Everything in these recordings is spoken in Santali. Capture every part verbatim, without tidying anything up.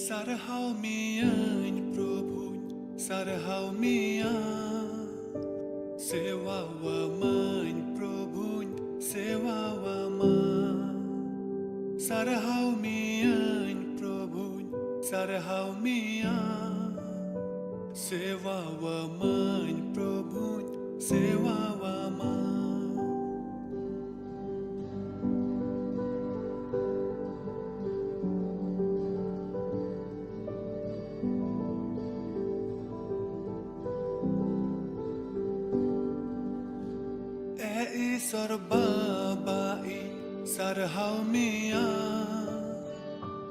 ᱥᱟᱨᱦᱟᱣ ᱢᱤᱭᱟᱹᱧ ᱯᱨᱚᱵᱷᱩᱧ, ᱥᱟᱨᱦᱟᱣ ᱢᱤᱭᱟ᱾ ᱥᱮᱣᱟᱣᱟᱢᱟᱹᱧ ᱯᱨᱚᱵᱷᱩᱧ, ᱥᱮᱣᱟᱣᱟᱢᱟ᱾ ᱥᱟᱨᱦᱟᱣ ᱢᱤᱭᱟᱹᱧ ᱯᱨᱚᱵᱷᱩᱧ, ᱥᱟᱨᱦᱟᱣ ᱢᱤᱭᱟ᱾ ᱥᱮᱣᱟᱣᱟᱢᱟᱹᱧ ᱯᱨᱚᱵᱷᱩᱧ, ᱥᱮᱣᱟᱣᱟᱢᱟ᱾ ᱮ ᱤᱥᱚᱨ ᱵᱟᱵᱟ, ᱤᱧ ᱥᱟᱨᱦᱟᱣ ᱢᱮᱭᱟ,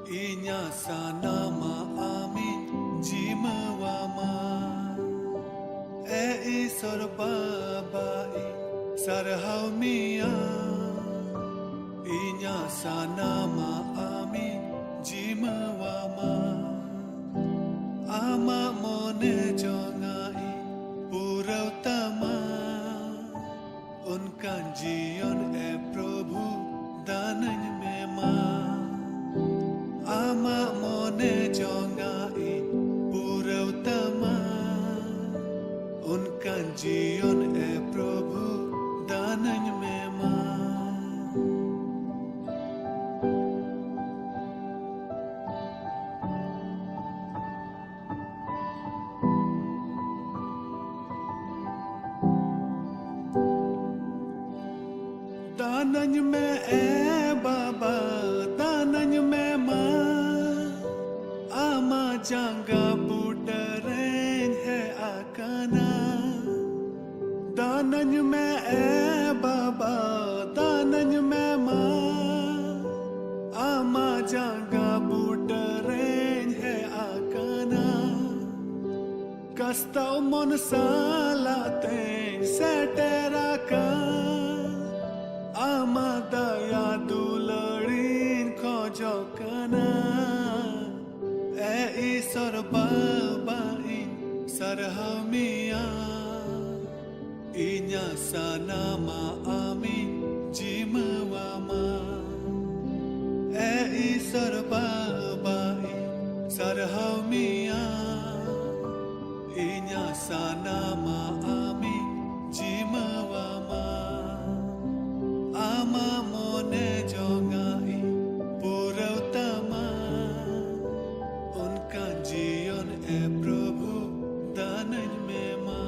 ᱤᱧᱟᱹᱜ ᱥᱟᱱᱟᱢᱟᱜ ᱟᱢᱤᱧ ᱡᱤᱢᱟᱹᱣᱟᱢᱟ᱾ ᱮ ᱤᱥᱚᱨ ᱵᱟᱵᱟ, ᱤᱧ ᱥᱟᱨᱦᱟᱣ ᱢᱮᱭᱟ, ᱤᱧᱟᱹᱜ ᱥᱟᱱᱟᱢᱟᱜ ᱟᱢᱤᱧ ᱡᱤᱢᱟᱹᱣᱟᱢᱟ᱾ ᱟᱢᱟᱜ ᱢᱚᱱᱮ ᱡᱚᱝᱟᱜ ᱤᱧ ᱯᱩᱨᱟᱹᱣ ᱛᱟᱢᱟ, ᱚᱱᱠᱟᱱ ᱡᱤᱭᱚᱱ ᱮ ᱯᱨᱚᱵᱷᱩ ᱫᱟᱱᱟᱹᱧ ᱢᱮ ᱢᱟ᱾ ᱟᱢᱟᱜ ᱢᱚᱱᱮ ᱡᱚᱝᱟᱜ ᱤᱧ ᱯᱩᱨᱟᱹᱣ ᱛᱟᱢᱟ, ᱚᱱᱠᱟᱱ ᱡᱤᱭᱚᱱ ᱮ ᱯᱨᱚᱵᱷᱩ ᱫᱟᱱᱟᱹᱧ ᱢᱮ ᱢᱟ᱾ ᱫᱟᱱᱟᱹᱧ ᱢᱮ ᱮ ᱵᱟᱵᱟ, ᱫᱟᱱᱟᱹᱧ ᱢᱮ ᱢᱟ, ᱟᱢᱟᱜ ᱡᱟᱸᱜᱟ ᱵᱩᱴᱟᱹ ᱨᱮᱧ ᱦᱮᱡ ᱟᱠᱟᱱᱟ᱾ ᱫᱟᱱᱟᱹᱧ ᱢᱮ ᱮ ᱵᱟᱵᱟ, ᱫᱟᱱᱟᱹᱧ ᱢᱮ ᱢᱟ, ᱟᱢᱟᱜ ᱡᱟᱸᱜᱟ ᱵᱩᱴᱟᱹ ᱨᱮᱧ ᱦᱮᱡ ᱟᱠᱟᱱᱟ᱾ ᱠᱟᱥᱛᱟᱣ ᱢᱚᱱ ᱥᱟᱞᱟᱜ ᱛᱮᱧ ᱥᱮᱴᱮᱨ ᱟᱠᱟᱱ, ᱟᱢᱟᱜ ᱫᱟᱭᱟ ᱫᱩᱞᱟᱹᱲᱤᱧ ᱠᱷᱚᱡᱚᱜ ᱠᱟᱱᱟ᱾ ᱮ ᱤᱥᱚᱨ ᱵᱟᱵᱟ, ᱤᱧ ᱥᱟᱨᱦᱟᱣ ᱢᱮᱭᱟ, ᱤᱧᱟᱹᱜ ᱥᱟᱱᱟᱢᱟᱜ ᱟᱢᱤᱧ ᱡᱤᱢᱟᱹᱣᱟᱢᱟ᱾ ᱮ ᱤᱥᱚᱨ ᱵᱟᱵᱟ, ᱤᱧ ᱥᱟᱨᱦᱟᱣ ᱢᱮᱭᱟ, ᱤᱧᱟᱹᱜ ᱥᱟᱱᱟᱢᱟᱜ ᱟᱢᱤᱧ ᱡᱤᱢᱟᱹᱣᱟᱢᱟ᱾ ᱟᱢᱟᱜ ᱢᱚᱱᱮ ᱡᱚᱝᱟᱜ ᱤᱧ ᱯᱩᱨᱟᱹᱣ ᱛᱟᱢᱟ, ᱚᱱᱠᱟᱱ ᱡᱤᱭᱚᱱ ᱮ ᱯᱨᱚᱵᱷᱩ ᱫᱟᱱᱟᱹᱧ ᱢᱮ ᱢᱟ᱾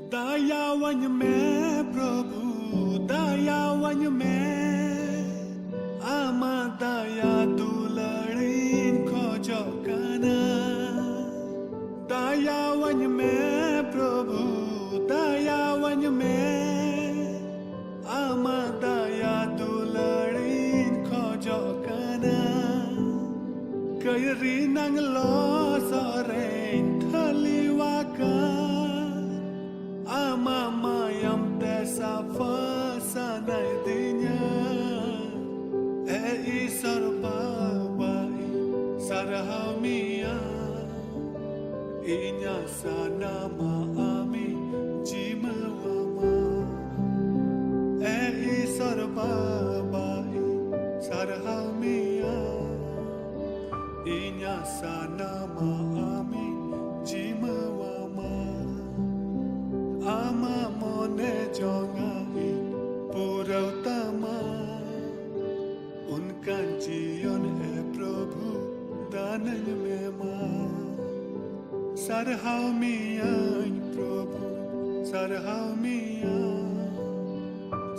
ᱫᱟᱭᱟᱣᱟᱹᱧ ᱢᱮ ᱯᱨᱚᱵᱷᱩ, ᱫᱟᱭᱟᱣᱟᱹᱧ ᱢᱮ, ᱟᱢᱟᱜ ᱫᱟᱭᱟ ᱫᱩᱞᱟᱹᱲᱤᱧ ᱠᱷᱚᱡᱚᱜ ᱠᱟᱱᱟ᱾ ᱫᱟᱭᱟᱣᱟᱹᱧ ᱢᱮ ᱯᱨᱚᱵᱷᱩ, ᱫᱟᱭᱟᱣᱟᱹᱧ ᱢᱮ, ᱟᱢᱟᱜ ᱫᱟᱭᱟ ᱫᱩᱞᱟᱹᱲᱤᱧ ᱠᱷᱚᱡᱚᱜ ᱠᱟᱱᱟ᱾ ᱠᱟᱹᱭᱨᱤ ᱱᱟᱝ ᱞᱚᱥᱚᱫ ᱨᱮᱧ ᱠᱷᱟᱹᱞᱤᱣᱟᱠᱟᱱ, ᱟᱢᱟᱜ ᱢᱟᱭᱟᱢ ᱛᱮ ᱥᱟᱯᱷᱟ ᱥᱟᱱᱟᱭ ᱫᱤᱧᱟ᱾ ᱮ ᱤᱥᱚᱨ ᱵᱟᱵᱟ, ᱤᱧ ᱥᱟᱨᱦᱟᱣ ᱢᱮᱭᱟ, ᱤᱧᱟᱹᱜ ᱥᱟᱱᱟᱢᱟᱜ ᱟᱢᱤᱧ ᱡᱤᱢᱟᱹᱣᱟᱢᱟ᱾ ᱮ ᱤᱥᱚᱨ ᱵᱟᱵᱟ, ᱤᱧ ᱥᱟᱨᱦᱟᱣ ᱢᱮᱭᱟ, ᱤᱧᱟᱹᱜ ᱥᱟᱱᱟᱢᱟᱜ ᱟᱢᱤᱧ ᱡᱤᱢᱟᱹᱣᱟᱢᱟ᱾ ᱟᱢᱟᱜ ᱢᱚᱱᱮ ᱡᱚᱝᱟᱜ ᱤᱧ ᱯᱩᱨᱟᱹᱣ ᱛᱟᱢᱟ, ᱚᱱᱠᱟᱱ ᱡᱤᱭᱚᱱ ᱮ ᱯᱨᱚᱵᱷᱩ ᱫᱟᱱᱟᱹᱧ ᱢᱮ ᱢᱟ᱾ ᱥᱟᱨᱦᱟᱣ ᱢᱮᱭᱟᱹᱧ ᱯᱨᱚᱵᱷᱩ, ᱥᱟᱨᱦᱟᱣ ᱢᱮᱭᱟ᱾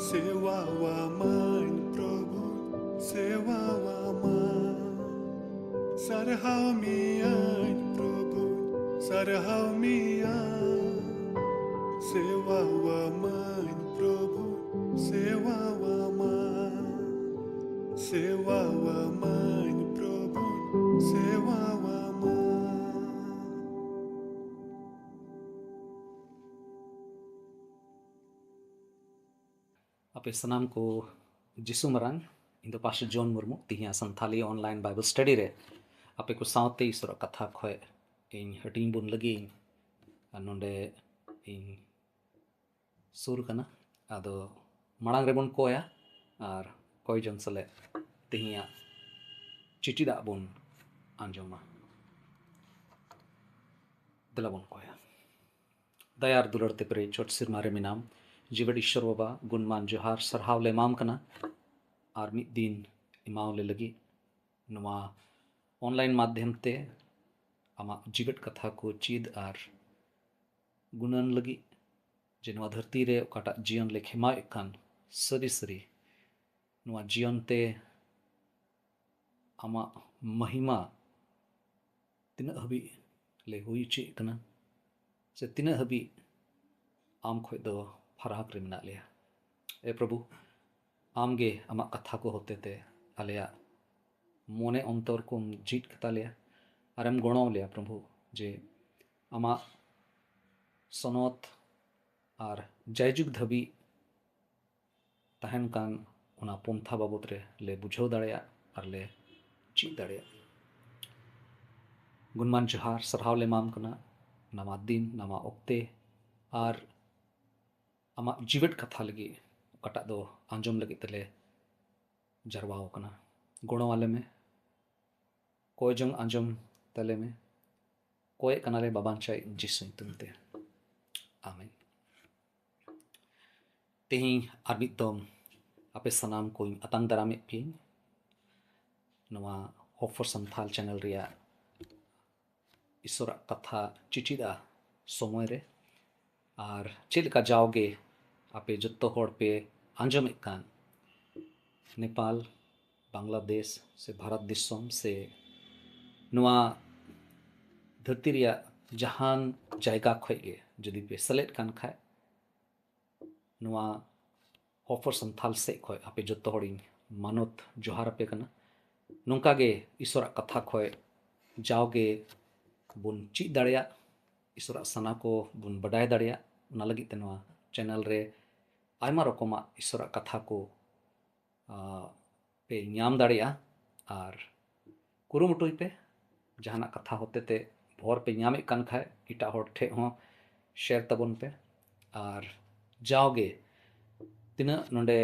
ᱥᱮᱣᱟᱣᱟᱢᱟᱹᱧ ᱯᱨᱚᱵᱷᱩ, ᱥᱮᱣᱟᱣᱟᱢᱟ᱾ ᱥᱟᱨᱦᱟᱣ ᱢᱮᱭᱟᱹᱧ ᱯᱨᱚᱵᱷᱩ, ᱥᱟᱨᱦᱟᱣ ᱢᱮᱭᱟ᱾ ᱥᱮᱣᱟᱣᱟᱢᱟᱹᱧ ᱯᱨᱚᱵᱷᱩ, ᱥᱮᱣᱟᱣᱟᱢᱟ᱾ ᱥᱮᱣᱟᱣᱟᱢᱟᱹᱧ ᱯᱨᱚᱵᱷᱩ, ᱥᱮᱣᱟᱣᱟᱢᱟ᱾ ᱟᱯᱮ ᱥᱟᱱᱟᱢ ᱠᱚ ᱡᱤᱥᱩ ᱢᱟᱨᱟᱝ᱾ ᱤᱧ ᱫᱚ ᱯᱟᱥᱴᱚᱨ ᱡᱚᱱ Murmu. ᱛᱤᱦᱤᱧᱟᱜ Santali online Bible study ᱨᱮ ᱟᱯᱮ ᱠᱚ ᱥᱟᱶᱛᱮ ᱤᱥᱚᱨᱟᱜ ᱠᱟᱛᱷᱟ ᱠᱷᱚᱡ ᱤᱧ ᱦᱟᱹᱴᱤᱧ ᱵᱚᱱ ᱞᱟᱹᱜᱤᱫ ᱤᱧ ᱟᱨ ᱱᱚᱰᱮ ᱤᱧ ᱥᱩᱨ ᱠᱟᱱᱟ᱾ ᱟᱫᱚ ᱢᱟᱲᱟᱝ ᱨᱮᱵᱚᱱ ᱠᱚᱭᱟ ᱟᱨ ᱠᱚᱭ ᱡᱚᱝ ᱥᱟᱞᱟᱜ ᱛᱤᱦᱤᱧᱟᱜ ᱪᱤᱴᱷᱤ ᱫᱟᱜ ᱵᱚᱱ ᱟᱸᱡᱚᱢᱟ᱾ ᱫᱮᱞᱟ ᱵᱚᱱ ᱠᱚᱭᱟ᱾ ᱫᱟᱭᱟ ᱟᱨ ᱫᱩᱞᱟᱹᱲ ᱛᱮ ᱯᱮᱨᱮᱡ ᱪᱷᱚᱴ ᱥᱮᱨᱢᱟ ᱨᱮ ᱢᱮᱱᱟᱢ, ᱡᱤᱣᱮᱫ ᱤᱥᱥᱚᱨ ᱵᱟᱵᱟ, ᱜᱩᱱᱢᱟᱱ ᱡᱚᱦᱟᱨ ᱥᱟᱨᱦᱟᱣ ᱞᱮ ᱮᱢᱟᱢ ᱠᱟᱱᱟ ᱟᱨ ᱢᱤᱫ ᱫᱤᱱ ᱮᱢᱟᱣ ᱞᱮ ᱞᱟᱹᱜᱤᱫ ᱱᱚᱣᱟ online ᱢᱟᱫᱽᱫᱷᱚᱢ ᱛᱮ ᱟᱢᱟᱜ ᱡᱤᱣᱮᱫ ᱠᱟᱛᱷᱟ ᱠᱚ ᱪᱮᱫ ᱟᱨ ᱜᱩᱱᱟᱹᱱ ᱞᱟᱹᱜᱤᱫ, ᱡᱮ ᱱᱚᱣᱟ ᱫᱷᱟᱹᱨᱛᱤ ᱨᱮ ᱚᱠᱟᱴᱟᱜ ᱡᱤᱭᱚᱱ ᱞᱮ ᱠᱷᱮᱢᱟᱣᱮᱫ ᱠᱟᱱ, ᱥᱟᱹᱨᱤ ᱥᱟᱹᱨᱤ ᱱᱚᱣᱟ ᱡᱤᱭᱚᱱ ᱛᱮ ᱟᱢᱟᱜ ᱢᱚᱦᱤᱢᱟ ᱛᱤᱱᱟᱹᱜ ᱦᱟᱹᱵᱤᱡ ᱞᱮ ᱦᱩᱭ ᱦᱚᱪᱚᱭᱮᱫ ᱠᱟᱱᱟ, ᱥᱮ ᱛᱤᱱᱟᱹᱜ ᱦᱟᱹᱵᱤᱡ ᱟᱢ ᱠᱷᱚᱡ ᱫᱚ ᱯᱷᱟᱨᱟᱠ ᱨᱮ ᱢᱮᱱᱟᱜ ᱞᱮᱭᱟ᱾ ᱮ ᱯᱨᱚᱵᱷᱩ, ᱟᱢ ᱜᱮ ᱟᱢᱟᱜ ᱠᱟᱛᱷᱟ ᱠᱚ ᱦᱚᱛᱮ ᱛᱮ ᱟᱞᱮᱭᱟᱜ ᱢᱚᱱᱮ ᱚᱱᱛᱚᱨ ᱠᱚᱢ ᱡᱷᱤᱡ ᱠᱟᱛᱟ ᱞᱮᱭᱟ ᱟᱨᱮᱢ ᱜᱚᱲᱚ ᱞᱮᱭᱟ ᱯᱨᱚᱵᱷᱩ, ᱡᱮ ᱟᱢᱟᱜ ᱥᱚᱱᱚᱛ ᱟᱨ ᱡᱟᱭᱡᱩᱜᱽ ᱫᱷᱟᱹᱵᱤᱡ ᱛᱟᱦᱮᱱ ᱠᱟᱱ ᱚᱱᱟ ᱯᱚᱱᱛᱷᱟ ᱵᱟᱵᱚᱫ ᱨᱮ ᱞᱮ ᱵᱩᱡᱷᱟᱹᱣ ᱫᱟᱲᱮᱭᱟᱜ ᱟᱨ ᱞᱮ ᱪᱮᱫ ᱫᱟᱲᱮᱭᱟᱜ᱾ ᱜᱩᱱᱢᱟᱱ ᱡᱚᱦᱟᱨ ᱥᱟᱨᱦᱟᱣ ᱞᱮ ᱮᱢᱟᱢ ᱠᱟᱱᱟ ᱱᱟᱣᱟ ᱫᱤᱱ, ᱱᱟᱣᱟ ᱚᱠᱛᱮ ᱟᱨ ᱟᱢᱟᱜ ᱡᱤᱣᱮᱫ ᱠᱟᱛᱷᱟ ᱞᱟᱹᱜᱤᱫ ᱚᱠᱟᱴᱟᱜ ᱫᱚ ᱟᱸᱡᱚᱢ ᱞᱟᱹᱜᱤᱫ ᱛᱮᱞᱮ ᱡᱟᱨᱣᱟ ᱟᱠᱟᱱᱟ᱾ ᱜᱚᱲᱚ ᱟᱞᱮ ᱢᱮ, ᱠᱚᱭ ᱡᱚᱝ ᱟᱸᱡᱚᱢ ᱛᱟᱞᱮ ᱢᱮ᱾ ᱠᱚᱭᱮᱫ ᱠᱟᱱᱟᱞᱮ ᱵᱟᱵᱟᱧᱪᱟᱭ ᱡᱤᱥᱩ ᱧᱩᱛᱩᱢ ᱛᱮ, ᱟᱢᱮᱱ᱾ ᱛᱮᱦᱮᱧ ᱟᱨ ᱢᱤᱫ ᱫᱚᱢ ᱟᱯᱮ ᱥᱟᱱᱟᱢ ᱠᱚᱧ ᱟᱛᱟᱝ ᱫᱟᱨᱟᱢᱮᱫ ᱯᱮᱭᱟᱹᱧ ᱱᱚᱣᱟ Hope for Santhal channel ᱨᱮᱭᱟᱜ ᱤᱥᱚᱨᱟᱜ ᱠᱟᱛᱷᱟ ᱪᱤᱴᱷᱤ ᱫᱟᱜ ᱥᱚᱢᱚᱭ ᱨᱮ᱾ ᱟᱨ ᱪᱮᱫ ᱞᱮᱠᱟ ᱡᱟᱣᱜᱮ ᱟᱯᱮ ᱡᱚᱛᱚ ᱦᱚᱲ ᱯᱮ ᱟᱸᱡᱚᱢᱮᱫ ᱠᱟᱱ, ᱱᱮᱯᱟᱞ, ᱵᱟᱝᱞᱟᱫᱮᱥ ᱥᱮ ᱵᱷᱟᱨᱚᱛ ᱫᱤᱥᱚᱢ ᱥᱮ ᱱᱚᱣᱟ ᱫᱷᱟᱹᱨᱛᱤ ᱨᱮᱭᱟᱜ ᱡᱟᱦᱟᱱ ᱡᱟᱭᱜᱟ ᱠᱷᱚᱡ ᱜᱮ ᱡᱩᱫᱤ ᱯᱮ ᱥᱮᱞᱮᱫ ᱠᱟᱱ ᱠᱷᱟᱡ, ᱱᱚᱣᱟ Hope for Santhal ᱥᱮᱫ ᱠᱷᱚᱡ ᱟᱯᱮ ᱡᱚᱛᱚ ᱦᱚᱲᱤᱧ ᱢᱟᱱᱚᱛ ᱡᱚᱦᱟᱨ ᱟᱯᱮ ᱠᱟᱱᱟ᱾ ᱱᱚᱝᱠᱟ ᱜᱮ ᱤᱥᱚᱨᱟᱜ ᱠᱟᱛᱷᱟ ᱠᱷᱚᱡ ᱡᱟᱣᱜᱮ ᱵᱚᱱ ᱪᱮᱫ ᱫᱟᱲᱮᱭᱟᱜ, ᱤᱥᱚᱨᱟᱜ ᱥᱟᱱᱟ ᱠᱚ ᱵᱚᱱ ᱵᱟᱰᱟᱭ ᱫᱟᱲᱮᱭᱟᱜ, ᱚᱱᱟ ᱞᱟᱹᱜᱤᱫ ᱛᱮ ᱱᱚᱣᱟ channel ᱨᱮ ᱟᱭᱢᱟ ᱨᱚᱠᱚᱢᱟᱜ ᱤᱥᱚᱨᱟᱜ ᱠᱟᱛᱷᱟ ᱠᱚ, ᱟ, ᱯᱮ ᱧᱟᱢ ᱫᱟᱲᱮᱭᱟᱜᱼᱟ᱾ ᱟᱨ ᱠᱩᱨᱩᱢᱩᱴᱩᱭ ᱯᱮ, ᱡᱟᱦᱟᱱᱟᱜ ᱠᱟᱛᱷᱟ ᱦᱚᱛᱮᱛᱮ ᱵᱷᱚᱨ ᱯᱮ ᱧᱟᱢᱮᱫ ᱠᱟᱱ ᱠᱷᱟᱡ ᱮᱴᱟᱜ ᱦᱚᱲ ᱴᱷᱮᱡ ᱦᱚᱸ ᱥᱮᱭᱟᱨ ᱛᱟᱵᱚᱱ ᱯᱮ᱾ ᱟᱨ ᱡᱟᱣᱜᱮ ᱛᱤᱱᱟᱹᱜ ᱱᱚᱰᱮ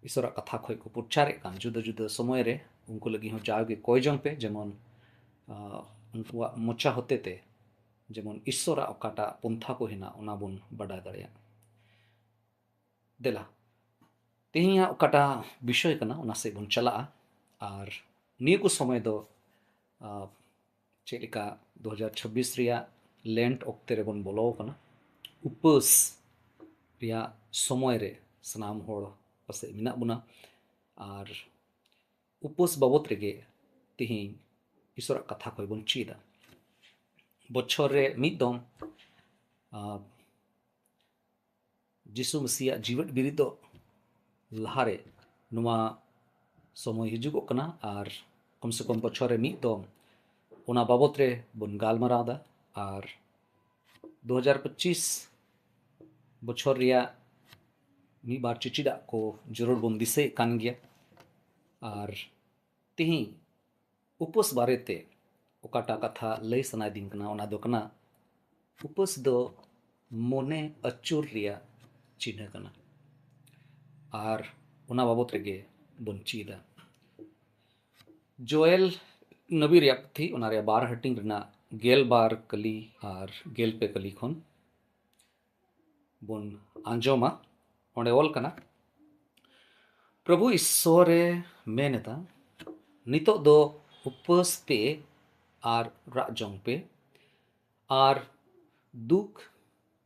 ᱤᱥᱚᱨᱟᱜ ᱠᱟᱛᱷᱟ ᱠᱷᱚᱡ ᱠᱚ ᱯᱨᱚᱪᱟᱨᱮᱫ ᱠᱟᱱ ᱡᱩᱫᱟᱹ ᱡᱩᱫᱟᱹ ᱥᱚᱢᱚᱭ ᱨᱮ, ᱩᱱᱠᱩ ᱞᱟᱹᱜᱤᱫ ᱦᱚᱸ ᱡᱟᱣᱜᱮ ᱠᱚᱭ ᱡᱚᱝ ᱯᱮ, ᱡᱮᱢᱚᱱ, ᱟ, ᱩᱱᱠᱩᱣᱟᱜ ᱢᱚᱪᱟ ᱦᱚᱛᱮᱛᱮ ᱡᱮᱢᱚᱱ ᱤᱥᱚᱨᱟᱜ ᱚᱠᱟᱴᱟᱜ ᱯᱚᱱᱛᱷᱟ ᱠᱚ ᱦᱮᱱᱟᱜ, ᱚᱱᱟ ᱵᱚᱱ ᱵᱟᱰᱟᱭ ᱫᱟᱲᱮᱭᱟᱜ᱾ ᱫᱮᱞᱟ, ᱛᱮᱦᱮᱧᱟᱜ ᱚᱠᱟᱴᱟᱜ ᱵᱤᱥᱚᱭ ᱠᱟᱱᱟ, ᱚᱱᱟ ᱥᱮᱫ ᱵᱚᱱ ᱪᱟᱞᱟᱜᱼᱟ᱾ ᱟᱨ ᱱᱤᱭᱟᱹ ᱠᱚ ᱥᱚᱢᱚᱭ ᱫᱚ, ᱟ, ᱪᱮᱫ ᱞᱮᱠᱟ ᱫᱩ ᱦᱟᱡᱟᱨ ᱪᱷᱟᱵᱵᱤᱥ ᱨᱮᱭᱟᱜ ᱞᱮᱱᱴ ᱚᱠᱛᱮ ᱨᱮᱵᱚᱱ ᱵᱚᱞᱚ ᱟᱠᱟᱱᱟ, ᱩᱯᱟᱹᱥ ᱨᱮᱭᱟᱜ ᱥᱚᱢᱚᱭ ᱨᱮ ᱥᱟᱱᱟᱢ ᱦᱚᱲ ᱯᱟᱥᱮᱡ ᱢᱮᱱᱟᱜ ᱵᱚᱱᱟ᱾ ᱟᱨ ᱩᱯᱟᱹᱥ ᱵᱟᱵᱚᱛ ᱨᱮᱜᱮ ᱛᱮᱦᱮᱧ ᱤᱥᱚᱨᱟᱜ ᱠᱟᱛᱷᱟ ᱠᱷᱚᱡ ᱵᱚᱱ ᱪᱮᱫᱟ᱾ ᱵᱚᱪᱷᱚᱨ ᱨᱮ ᱢᱤᱫ ᱫᱚᱢ, ᱟ, ᱡᱤᱥᱩ ᱢᱟᱹᱥᱤᱭᱟᱜ ᱡᱤᱣᱮᱫ ᱵᱤᱨᱤᱫ ᱫᱚ ᱞᱟᱦᱟᱨᱮ ᱱᱚᱣᱟ ᱥᱚᱢᱚᱭ ᱦᱤᱡᱩᱜᱚᱜ ᱠᱟᱱᱟ, ᱟᱨ ᱠᱚᱢ ᱥᱮ ᱠᱚᱢ ᱵᱚᱪᱷᱚᱨ ᱨᱮ ᱢᱤᱫ ᱫᱚᱢ ᱚᱱᱟ ᱵᱟᱵᱚᱛ ᱨᱮ ᱵᱚᱱ ᱜᱟᱞᱢᱟᱨᱟᱣ ᱮᱫᱟ᱾ ᱟᱨ ᱫᱩ ᱦᱟᱡᱟᱨ ᱯᱚᱸᱪᱤᱥ ᱵᱚᱪᱷᱚᱨ ᱨᱮᱭᱟᱜ ᱢᱤᱫ ᱵᱟᱨ ᱪᱤᱪᱤᱫᱟᱜ ᱠᱚ ᱡᱟᱹᱨᱩᱲ ᱵᱚᱱ ᱫᱤᱥᱟᱹᱭᱮᱫ ᱠᱟᱱ ᱜᱮᱭᱟ᱾ ᱟᱨ ᱛᱮᱦᱮᱧ ᱩᱯᱟᱹᱥ ᱵᱟᱨᱮᱛᱮ ᱚᱠᱟᱴᱟᱜ ᱠᱟᱛᱷᱟ ᱞᱟᱹᱭ ᱥᱟᱱᱟᱭᱮᱫᱤᱧ ᱠᱟᱱᱟ, ᱚᱱᱟ ᱫᱚ ᱠᱟᱱᱟ, ᱩᱯᱟᱹᱥ ᱫᱚ ᱢᱚᱱᱮ ᱟᱹᱪᱩᱨ ᱨᱮᱭᱟᱜ ᱪᱤᱱᱦᱟᱹ ᱠᱟᱱᱟ᱾ ᱟᱨ ᱚᱱᱟ ᱵᱟᱵᱚᱛ ᱨᱮᱜᱮ ᱵᱚᱱ ᱪᱮᱫᱟ᱾ ᱡᱳᱭᱮᱞ ᱱᱚᱵᱤ ᱨᱮᱭᱟᱜ ᱯᱩᱛᱷᱤ, ᱚᱱᱟ ᱨᱮᱭᱟᱜ ᱵᱟᱨ ᱦᱟᱹᱴᱤᱧ ᱨᱮᱱᱟᱜ ᱜᱮᱞ ᱵᱟᱨ ᱠᱟᱹᱞᱤ ᱟᱨ ᱜᱮᱞ ᱯᱮ ᱠᱟᱹᱞᱤ ᱠᱷᱚᱱ ᱵᱚᱱ ᱟᱸᱡᱚᱢᱟ᱾ ᱚᱸᱰᱮ ᱚᱞ ᱠᱟᱱᱟ, ᱯᱨᱚᱵᱷᱩ ᱤᱥᱥᱚᱨᱮ ᱢᱮᱱ ᱮᱫᱟ, ᱱᱤᱛᱚᱜ ᱫᱚ ᱩᱯᱟᱹᱥ ᱯᱮ ᱟᱨ ᱨᱟᱜ ᱡᱚᱝ ᱯᱮ, ᱟᱨ ᱫᱩᱠ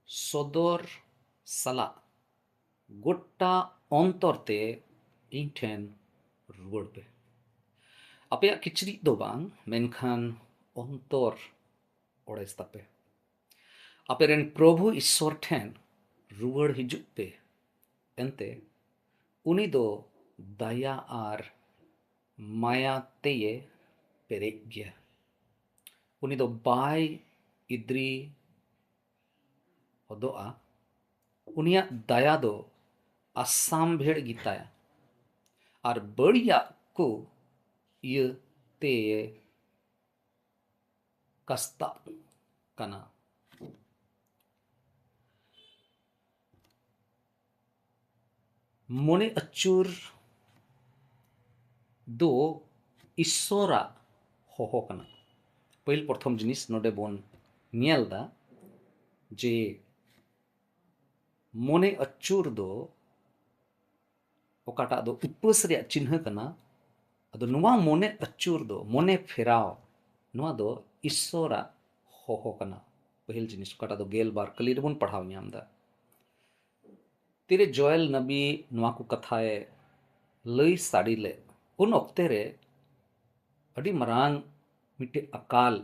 ᱥᱚᱫᱚᱨ ᱥᱟᱞᱟᱜ ᱜᱚᱴᱟ ᱚᱱᱛᱚᱨ ᱛᱮ ᱤᱧ ᱴᱷᱮᱱ ᱨᱩᱣᱟᱹᱲ ᱯᱮ᱾ ᱟᱯᱮᱭᱟᱜ ᱠᱤᱪᱨᱤᱡ ᱫᱚ ᱵᱟᱝ, ᱢᱮᱱᱠᱷᱟᱱ ᱚᱱᱛᱚᱨ ᱚᱲᱮᱡ ᱛᱟᱯᱮ᱾ ᱟᱯᱮᱨᱮᱱ ᱯᱨᱚᱵᱷᱩ ᱤᱥᱥᱚᱨ ᱴᱷᱮᱱ ᱨᱩᱣᱟᱹᱲ ᱦᱤᱡᱩᱜ ᱯᱮ, ᱮᱱᱛᱮ ᱩᱱᱤ ᱫᱚ ᱫᱟᱭᱟ ᱟᱨ ᱢᱟᱭᱟ ᱛᱮᱭᱮ ᱯᱮᱨᱮᱡ ᱜᱮᱭᱟ᱾ ᱩᱱᱤ ᱫᱚ ᱵᱟᱭ ᱤᱫᱽᱨᱤ ᱦᱚᱫᱚᱜᱼᱟ᱾ ᱩᱱᱤᱭᱟᱜ ᱫᱟᱭᱟ ᱫᱚ ᱟᱥᱟᱢᱵᱷᱮᱲ ᱜᱮᱛᱟᱭᱟ ᱟᱨ ᱵᱟᱹᱲᱤᱡᱟᱜ ᱠᱚ ᱤᱭᱟᱹᱛᱮ ᱠᱟᱥᱛᱟᱜ ᱠᱟᱱᱟ᱾ ᱢᱚᱱᱮ ᱟᱹᱪᱩᱨ ᱫᱚ ᱤᱥᱥᱚᱨᱟᱜ ᱦᱚᱦᱚ ᱠᱟᱱᱟ᱾ ᱯᱟᱹᱦᱤᱞ ᱯᱨᱚᱛᱷᱚᱢ ᱡᱤᱱᱤᱥ ᱱᱚᱰᱮ ᱵᱚᱱ ᱧᱮᱞ ᱫᱟ ᱡᱮ ᱢᱚᱱᱮ ᱟᱹᱪᱩᱨ ᱫᱚ ᱚᱠᱟᱴᱟᱜ ᱫᱚ ᱩᱯᱟᱹᱥ ᱨᱮᱭᱟᱜ ᱪᱤᱱᱦᱟᱹ ᱠᱟᱱᱟ᱾ ᱟᱫᱚ ᱱᱚᱣᱟ ᱢᱚᱱᱮ ᱟᱹᱪᱩᱨ ᱫᱚ, ᱢᱚᱱᱮ ᱯᱷᱮᱨᱟᱣ, ᱱᱚᱣᱟ ᱫᱚ ᱤᱥᱥᱚᱨᱟᱜ ᱦᱚᱦᱚ ᱠᱟᱱᱟ᱾ ᱯᱟᱹᱦᱤᱞ ᱡᱤᱱᱤᱥ ᱚᱠᱟᱴᱟᱜ ᱫᱚ ᱜᱮᱞ ᱵᱟᱨ ᱠᱟᱹᱞᱤ ᱨᱮᱵᱚᱱ ᱯᱟᱲᱦᱟᱣ ᱧᱟᱢ ᱫᱟ᱾ ᱛᱤᱨᱮ ᱡᱚᱭᱮᱞ ᱱᱟᱵᱤ ᱱᱚᱣᱟ ᱠᱚ ᱠᱟᱛᱷᱟᱭ ᱞᱟᱹᱭ ᱥᱟᱰᱮ ᱞᱮᱫ, ᱩᱱ ᱚᱠᱛᱮ ᱨᱮ ᱟᱹᱰᱤ ᱢᱟᱨᱟᱝ ᱢᱤᱫᱴᱮᱡ ᱟᱠᱟᱞ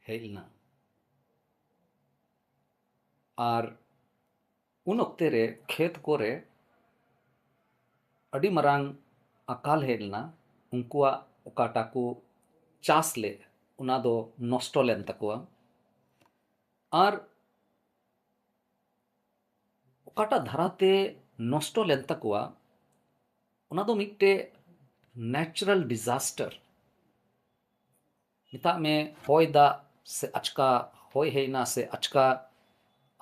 ᱦᱮᱡ ᱞᱮᱱᱟ᱾ ᱟᱨ ᱩᱱ ᱚᱠᱛᱮ ᱨᱮ ᱠᱷᱮᱛ ᱠᱚᱨᱮ ᱟᱹᱰᱤ ᱢᱟᱨᱟᱝ ᱟᱠᱟᱞ ᱦᱮᱡ ᱞᱮᱱᱟ᱾ ᱩᱱᱠᱩᱣᱟᱜ ᱚᱠᱟᱴᱟᱜ ᱠᱚ ᱪᱟᱥ ᱞᱮᱫ, ᱚᱱᱟ ᱫᱚ ᱱᱚᱥᱴᱚ ᱞᱮᱱ ᱛᱟᱠᱚᱣᱟ᱾ ᱟᱨ ᱚᱠᱟᱴᱟᱜ ᱫᱷᱟᱨᱟᱛᱮ ᱱᱚᱥᱴᱚ ᱞᱮᱱ ᱛᱟᱠᱚᱣᱟ, ᱚᱱᱟ ᱫᱚ ᱢᱤᱫᱴᱮᱡ natural disaster᱾ ᱢᱮᱛᱟᱜ ᱢᱮ, ᱦᱚᱭ ᱫᱟᱜ ᱥᱮ ᱟᱪᱠᱟ ᱦᱚᱭ ᱦᱮᱡ ᱮᱱᱟ, ᱥᱮ ᱟᱪᱠᱟ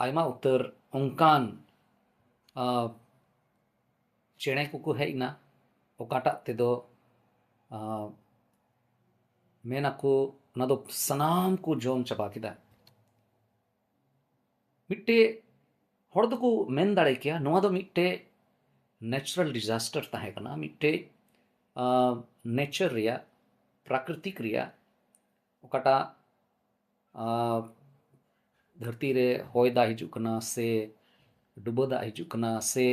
ᱟᱭᱢᱟ ᱩᱛᱟᱹᱨ ᱚᱱᱠᱟᱱ, ᱟ, ᱪᱮᱬᱮ ᱠᱚᱠᱚ ᱦᱮᱡ ᱮᱱᱟ, ᱚᱠᱟᱴᱟᱜ ᱛᱮᱫᱚ, ᱟ, ᱢᱮᱱ ᱟᱠᱚ ᱚᱱᱟ ᱫᱚ ᱥᱟᱱᱟᱢ ᱠᱚ ᱡᱚᱢ ᱪᱟᱵᱟ ᱠᱮᱫᱟ᱾ ᱢᱤᱫᱴᱮᱡ ᱦᱚᱲ ᱫᱚᱠᱚ ᱢᱮᱱ ᱫᱟᱲᱮ ᱠᱮᱭᱟ, ᱱᱚᱣᱟ ᱫᱚ ᱢᱤᱫᱴᱮᱡ natural disaster ᱛᱟᱦᱮᱸ ᱠᱟᱱᱟ, ᱢᱤᱫᱴᱮᱡ, ᱟ, nature ᱨᱮᱭᱟᱜ, ᱯᱨᱟᱠᱨᱤᱛᱤᱠ ᱨᱮᱭᱟᱜ ᱚᱠᱟᱴᱟᱜ, ᱟ, ᱫᱷᱟᱹᱨᱛᱤ ᱨᱮ ᱦᱚᱭ ᱫᱟᱜ ᱦᱤᱡᱩᱜ ᱠᱟᱱᱟ ᱥᱮ ᱰᱩᱵᱟᱹ ᱫᱟᱜ ᱦᱤᱡᱩᱜ ᱠᱟᱱᱟ ᱥᱮ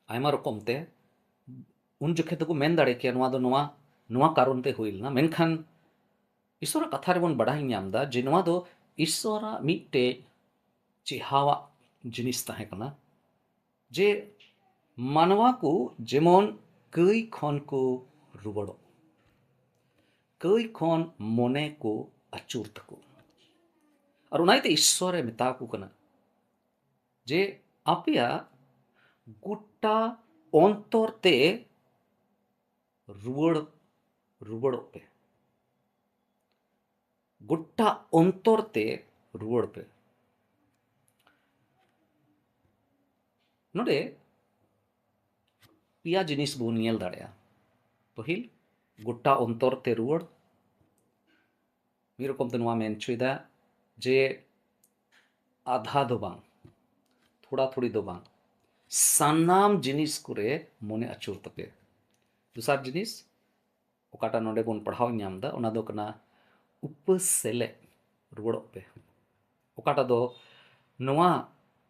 ᱟᱭᱢᱟ ᱨᱚᱠᱚᱢ ᱛᱮ, ᱩᱱ ᱡᱚᱠᱷᱮᱡ ᱫᱚᱠᱚ ᱢᱮᱱ ᱫᱟᱲᱮ ᱠᱮᱭᱟ ᱱᱚᱣᱟ ᱫᱚ ᱱᱚᱣᱟ, ᱱᱚᱣᱟ ᱠᱟᱨᱚᱱ ᱛᱮ ᱦᱩᱭ ᱞᱮᱱᱟ᱾ ᱢᱮᱱᱠᱷᱟᱱ ᱤᱥᱥᱚᱨᱟᱜ ᱠᱟᱛᱷᱟ ᱨᱮᱵᱚᱱ ᱵᱟᱰᱟᱭ ᱧᱟᱢ ᱫᱟ ᱡᱮ ᱱᱚᱣᱟ ᱫᱚ ᱤᱥᱥᱚᱨᱟᱜ ᱢᱤᱫᱴᱮᱡ ᱪᱮᱦᱟᱣᱟᱜ ᱡᱤᱱᱤᱥ ᱛᱟᱦᱮᱸ ᱠᱟᱱᱟ, ᱡᱮ ᱢᱟᱱᱣᱟ ᱠᱚ ᱡᱮᱢᱚᱱ ᱠᱟᱹᱭ ᱠᱷᱚᱱ ᱠᱚ ᱨᱩᱣᱟᱹᱲᱚᱜ, ᱠᱟᱹᱭ ᱠᱷᱚᱱ ᱢᱚᱱᱮ ᱠᱚ ᱟᱹᱪᱩᱨ ᱛᱟᱠᱚ᱾ ᱟᱨ ᱚᱱᱟ ᱤᱭᱟᱹᱛᱮ ᱤᱥᱥᱚᱨᱮ ᱢᱮᱛᱟ ᱠᱚ ᱠᱟᱱᱟ ᱡᱮ ᱟᱯᱮᱭᱟᱜ ᱜᱚᱴᱟ ᱚᱱᱛᱚᱨ ᱛᱮ ᱨᱩᱣᱟᱹᱲ, ᱨᱩᱣᱟᱹᱲᱚᱜ ᱯᱮ᱾ ᱜᱚᱴᱟ ᱚᱱᱛᱚᱨ ᱛᱮ ᱨᱩᱣᱟᱹᱲ ᱯᱮ᱾ ᱱᱚᱰᱮ ᱯᱮᱭᱟ ᱡᱤᱱᱤᱥ ᱵᱚᱱ ᱧᱮᱞ ᱫᱟᱲᱮᱭᱟᱜᱼᱟ᱾ ᱯᱟᱹᱦᱤᱞ, ᱜᱚᱴᱟ ᱚᱱᱛᱚᱨ ᱛᱮ ᱨᱩᱣᱟᱹᱲ᱾ ᱢᱤᱫ ᱨᱚᱠᱚᱢ ᱛᱮ ᱱᱚᱣᱟ ᱢᱮᱱ ᱦᱚᱪᱚᱭᱮᱫᱟ ᱡᱮ ᱟᱫᱷᱟ ᱫᱚ ᱵᱟᱝ, ᱛᱷᱚᱲᱟ ᱛᱷᱩᱲᱤ ᱫᱚ ᱵᱟᱝ, ᱥᱟᱱᱟᱢ ᱡᱤᱱᱤᱥ ᱠᱚᱨᱮ ᱢᱚᱱᱮ ᱟᱹᱪᱩᱨ ᱛᱟᱯᱮ᱾ ᱫᱚᱥᱟᱨ ᱡᱤᱱᱤᱥ, ᱚᱠᱟᱴᱟᱜ ᱱᱚᱰᱮ ᱵᱚᱱ ᱯᱟᱲᱦᱟᱣ ᱧᱟᱢ ᱮᱫᱟ, ᱚᱱᱟ ᱫᱚ ᱠᱟᱱᱟ ᱩᱯᱟᱹᱥ ᱥᱮᱞᱮᱫ ᱨᱩᱣᱟᱹᱲᱚᱜ ᱯᱮ᱾ ᱚᱠᱟᱴᱟᱜ ᱫᱚ ᱱᱚᱣᱟ,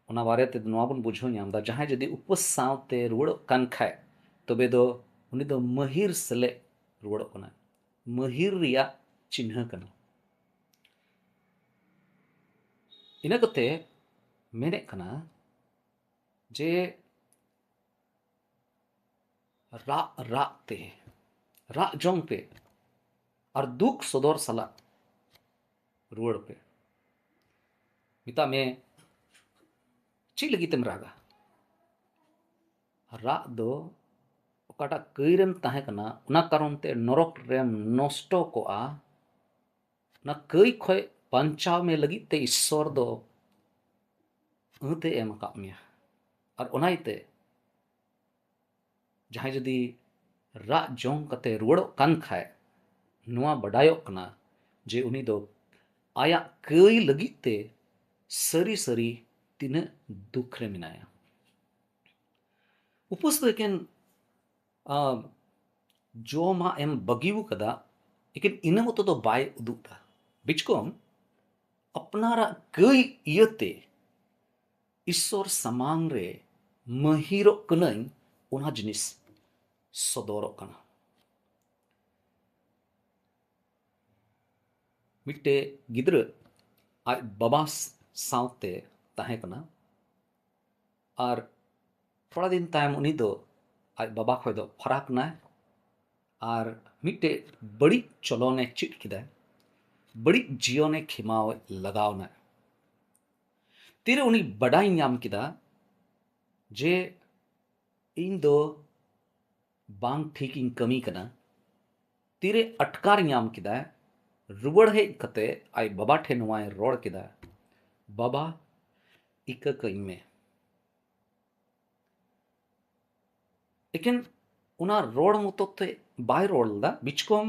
ᱚᱱᱟ ᱵᱟᱨᱮ ᱛᱮ ᱱᱚᱣᱟ ᱵᱚᱱ ᱵᱩᱡᱷᱟᱹᱣ ᱧᱟᱢ ᱮᱫᱟ, ᱡᱟᱦᱟᱸᱭ ᱡᱩᱫᱤ ᱩᱯᱟᱹᱥ ᱥᱟᱶᱛᱮ ᱨᱩᱣᱟᱹᱲᱚᱜ ᱠᱟᱱ ᱠᱷᱟᱡ, ᱛᱚᱵᱮ ᱫᱚ ᱩᱱᱤ ᱫᱚ ᱢᱟᱹᱦᱤᱨ ᱥᱮᱞᱮᱫ ᱨᱩᱣᱟᱹᱲᱚᱜ ᱠᱟᱱᱟ᱾ ᱢᱟᱹᱦᱤᱨ ᱨᱮᱭᱟᱜ ᱪᱤᱱᱦᱟᱹ ᱠᱟᱱᱟ᱾ ᱤᱱᱟᱹ ᱠᱟᱛᱮ ᱢᱮᱱᱮᱫ ᱠᱟᱱᱟ ᱡᱮ ᱨᱟᱜ ᱨᱟᱜ ᱛᱮ ᱨᱟᱜ ᱡᱚᱝ ᱯᱮ ᱟᱨ ᱫᱩᱠ ᱥᱚᱫᱚᱨ ᱥᱟᱞᱟᱜ ᱨᱩᱣᱟᱹᱲ ᱯᱮ᱾ ᱢᱮᱛᱟᱜ ᱢᱮ, ᱪᱮᱫ ᱞᱟᱹᱜᱤᱫ ᱛᱮᱢ ᱨᱟᱜᱟ? ᱨᱟᱜ ᱫᱚ ᱚᱠᱟᱴᱟᱜ ᱠᱟᱹᱭ ᱨᱮᱢ ᱛᱟᱦᱮᱸ ᱠᱟᱱᱟ, ᱚᱱᱟ ᱠᱟᱨᱚᱱ ᱛᱮ ᱱᱚᱨᱚᱠ ᱨᱮᱢ ᱱᱚᱥᱴᱚ ᱠᱚᱜᱼᱟ᱾ ᱚᱱᱟ ᱠᱟᱹᱭ ᱠᱷᱚᱡ ᱵᱟᱧᱪᱟᱣ ᱢᱮ ᱞᱟᱹᱜᱤᱫ ᱛᱮ ᱤᱥᱥᱚᱨ ᱫᱚ ᱟᱹᱛᱮ ᱮᱢ ᱟᱠᱟᱫ ᱢᱮᱭᱟ᱾ ᱟᱨ ᱚᱱᱟ ᱤᱭᱟᱹᱛᱮ ᱡᱟᱦᱟᱸᱭ ᱡᱩᱫᱤ ᱨᱟᱜ ᱡᱚᱝ ᱠᱟᱛᱮ ᱨᱩᱣᱟᱹᱲᱚᱜ ᱠᱟᱱ ᱠᱷᱟᱡ, ᱱᱚᱣᱟ ᱵᱟᱰᱟᱭᱚᱜ ᱠᱟᱱᱟ ᱡᱮ ᱩᱱᱤ ᱫᱚ ᱟᱭᱟᱜ ᱠᱟᱹᱭ ᱞᱟᱹᱜᱤᱫ ᱛᱮ ᱥᱟᱹᱨᱤ ᱥᱟᱹᱨᱤ ᱛᱤᱱᱟᱹᱜ ᱫᱩᱠ ᱨᱮ ᱢᱮᱱᱟᱭᱟ᱾ ᱩᱯᱟᱹᱥ ᱫᱚ ᱮᱠᱮᱱ, ᱟᱢ, ᱡᱚᱢᱟᱜ ᱮᱢ ᱵᱟᱹᱜᱤᱣ ᱠᱟᱫᱟ, ᱮᱠᱮᱱ ᱤᱱᱟᱹ ᱢᱚᱛᱚ ᱫᱚ ᱵᱟᱭ ᱩᱫᱩᱜ ᱫᱟ᱾ ᱵᱤᱪᱠᱚᱢ ᱟᱯᱱᱟᱨᱟᱜ ᱠᱟᱹᱭ ᱤᱭᱟᱹᱛᱮ ᱤᱥᱥᱚᱨ ᱥᱟᱢᱟᱝ ᱨᱮ ᱢᱟᱹᱦᱤᱨᱚᱜ ᱠᱟᱹᱱᱟᱹᱧ, ᱚᱱᱟ ᱡᱤᱱᱤᱥ ᱥᱚᱫᱚᱨᱚᱜ ᱠᱟᱱᱟ᱾ ᱢᱤᱫᱴᱮᱡ ᱜᱤᱫᱽᱨᱟᱹ ᱟᱡ ᱵᱟᱵᱟ ᱥᱟᱶᱛᱮ ᱛᱟᱦᱮᱸ ᱠᱟᱱᱟ, ᱟᱨ ᱛᱷᱚᱲᱟ ᱫᱤᱱ ᱛᱟᱭᱚᱢ ᱩᱱᱤ ᱫᱚ ᱟᱡ ᱵᱟᱵᱟ ᱠᱷᱚᱡ ᱫᱚ ᱯᱷᱟᱨᱟᱠ ᱱᱟᱭ, ᱟᱨ ᱢᱤᱫᱴᱮᱡ ᱵᱟᱹᱲᱤᱡ ᱪᱚᱞᱚᱱᱮ ᱪᱮᱫ ᱠᱮᱫᱟ, ᱵᱟᱹᱲᱤᱡ ᱡᱤᱭᱚᱱᱮ ᱠᱷᱮᱢᱟᱣ ᱞᱟᱜᱟᱣ ᱱᱟ᱾ ᱛᱤᱨᱮ ᱩᱱᱤ ᱵᱟᱰᱟᱭ ᱧᱟᱢ ᱠᱮᱫᱟ ᱡᱮ ᱤᱧ ᱫᱚ ᱵᱟᱝ ᱴᱷᱤᱠ ᱤᱧ ᱠᱟᱹᱢᱤ ᱠᱟᱱᱟ᱾ ᱛᱤᱨᱮ ᱟᱴᱠᱟᱨ ᱧᱟᱢ ᱠᱮᱫᱟᱭ, ᱨᱩᱣᱟᱹᱲ ᱦᱮᱡ ᱠᱟᱛᱮ ᱟᱡ ᱵᱟᱵᱟ ᱴᱷᱮᱱ ᱱᱚᱣᱟᱭ ᱨᱚᱲ ᱠᱮᱫᱟ, "ᱵᱟᱵᱟ, ᱤᱠᱟᱹ ᱠᱟᱹᱧ ᱢᱮ᱾" ᱮᱠᱮᱱ ᱚᱱᱟ ᱨᱚᱲ ᱢᱚᱛᱚ ᱛᱮ ᱵᱟᱭ ᱨᱚᱲ ᱞᱮᱫᱟ, ᱵᱤᱪᱠᱚᱢ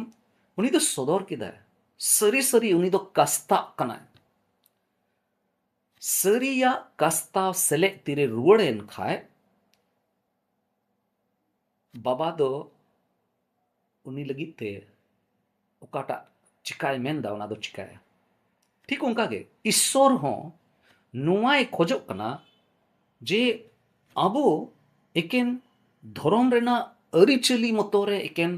ᱩᱱᱤ ᱫᱚ ᱥᱚᱫᱚᱨ ᱠᱮᱫᱟᱭ᱾ ᱥᱟᱹᱨᱤ ᱥᱟᱹᱨᱤ ᱩᱱᱤ ᱫᱚ ᱠᱟᱥᱛᱟᱜ ᱠᱟᱱᱟᱭ᱾ ᱥᱟᱹᱨᱤᱭᱟᱜ ᱠᱟᱥᱛᱟᱣ ᱥᱮᱞᱮᱫ ᱛᱤᱨᱮ ᱨᱩᱣᱟᱹᱲ ᱮᱱ ᱠᱷᱟᱡ, ᱵᱟᱵᱟ ᱫᱚ ᱩᱱᱤ ᱞᱟᱹᱜᱤᱫ ᱛᱮ ᱚᱠᱟᱴᱟᱜ ᱪᱤᱠᱟᱭ ᱢᱮᱱᱫᱟ, ᱚᱱᱟ ᱫᱚ ᱪᱤᱠᱟᱭᱟ᱾ ᱴᱷᱤᱠ ᱚᱱᱠᱟᱜᱮ ᱤᱥᱥᱚᱨ ᱦᱚᱸ ᱱᱚᱣᱟᱭ ᱠᱷᱚᱡᱚᱜ ᱠᱟᱱᱟ ᱡᱮ ᱟᱵᱚ ᱮᱠᱮᱱ ᱫᱷᱚᱨᱚᱢ ᱨᱮᱱᱟᱜ ᱟᱹᱨᱤᱪᱟᱹᱞᱤ ᱢᱚᱛᱚ ᱨᱮ ᱮᱠᱮᱱ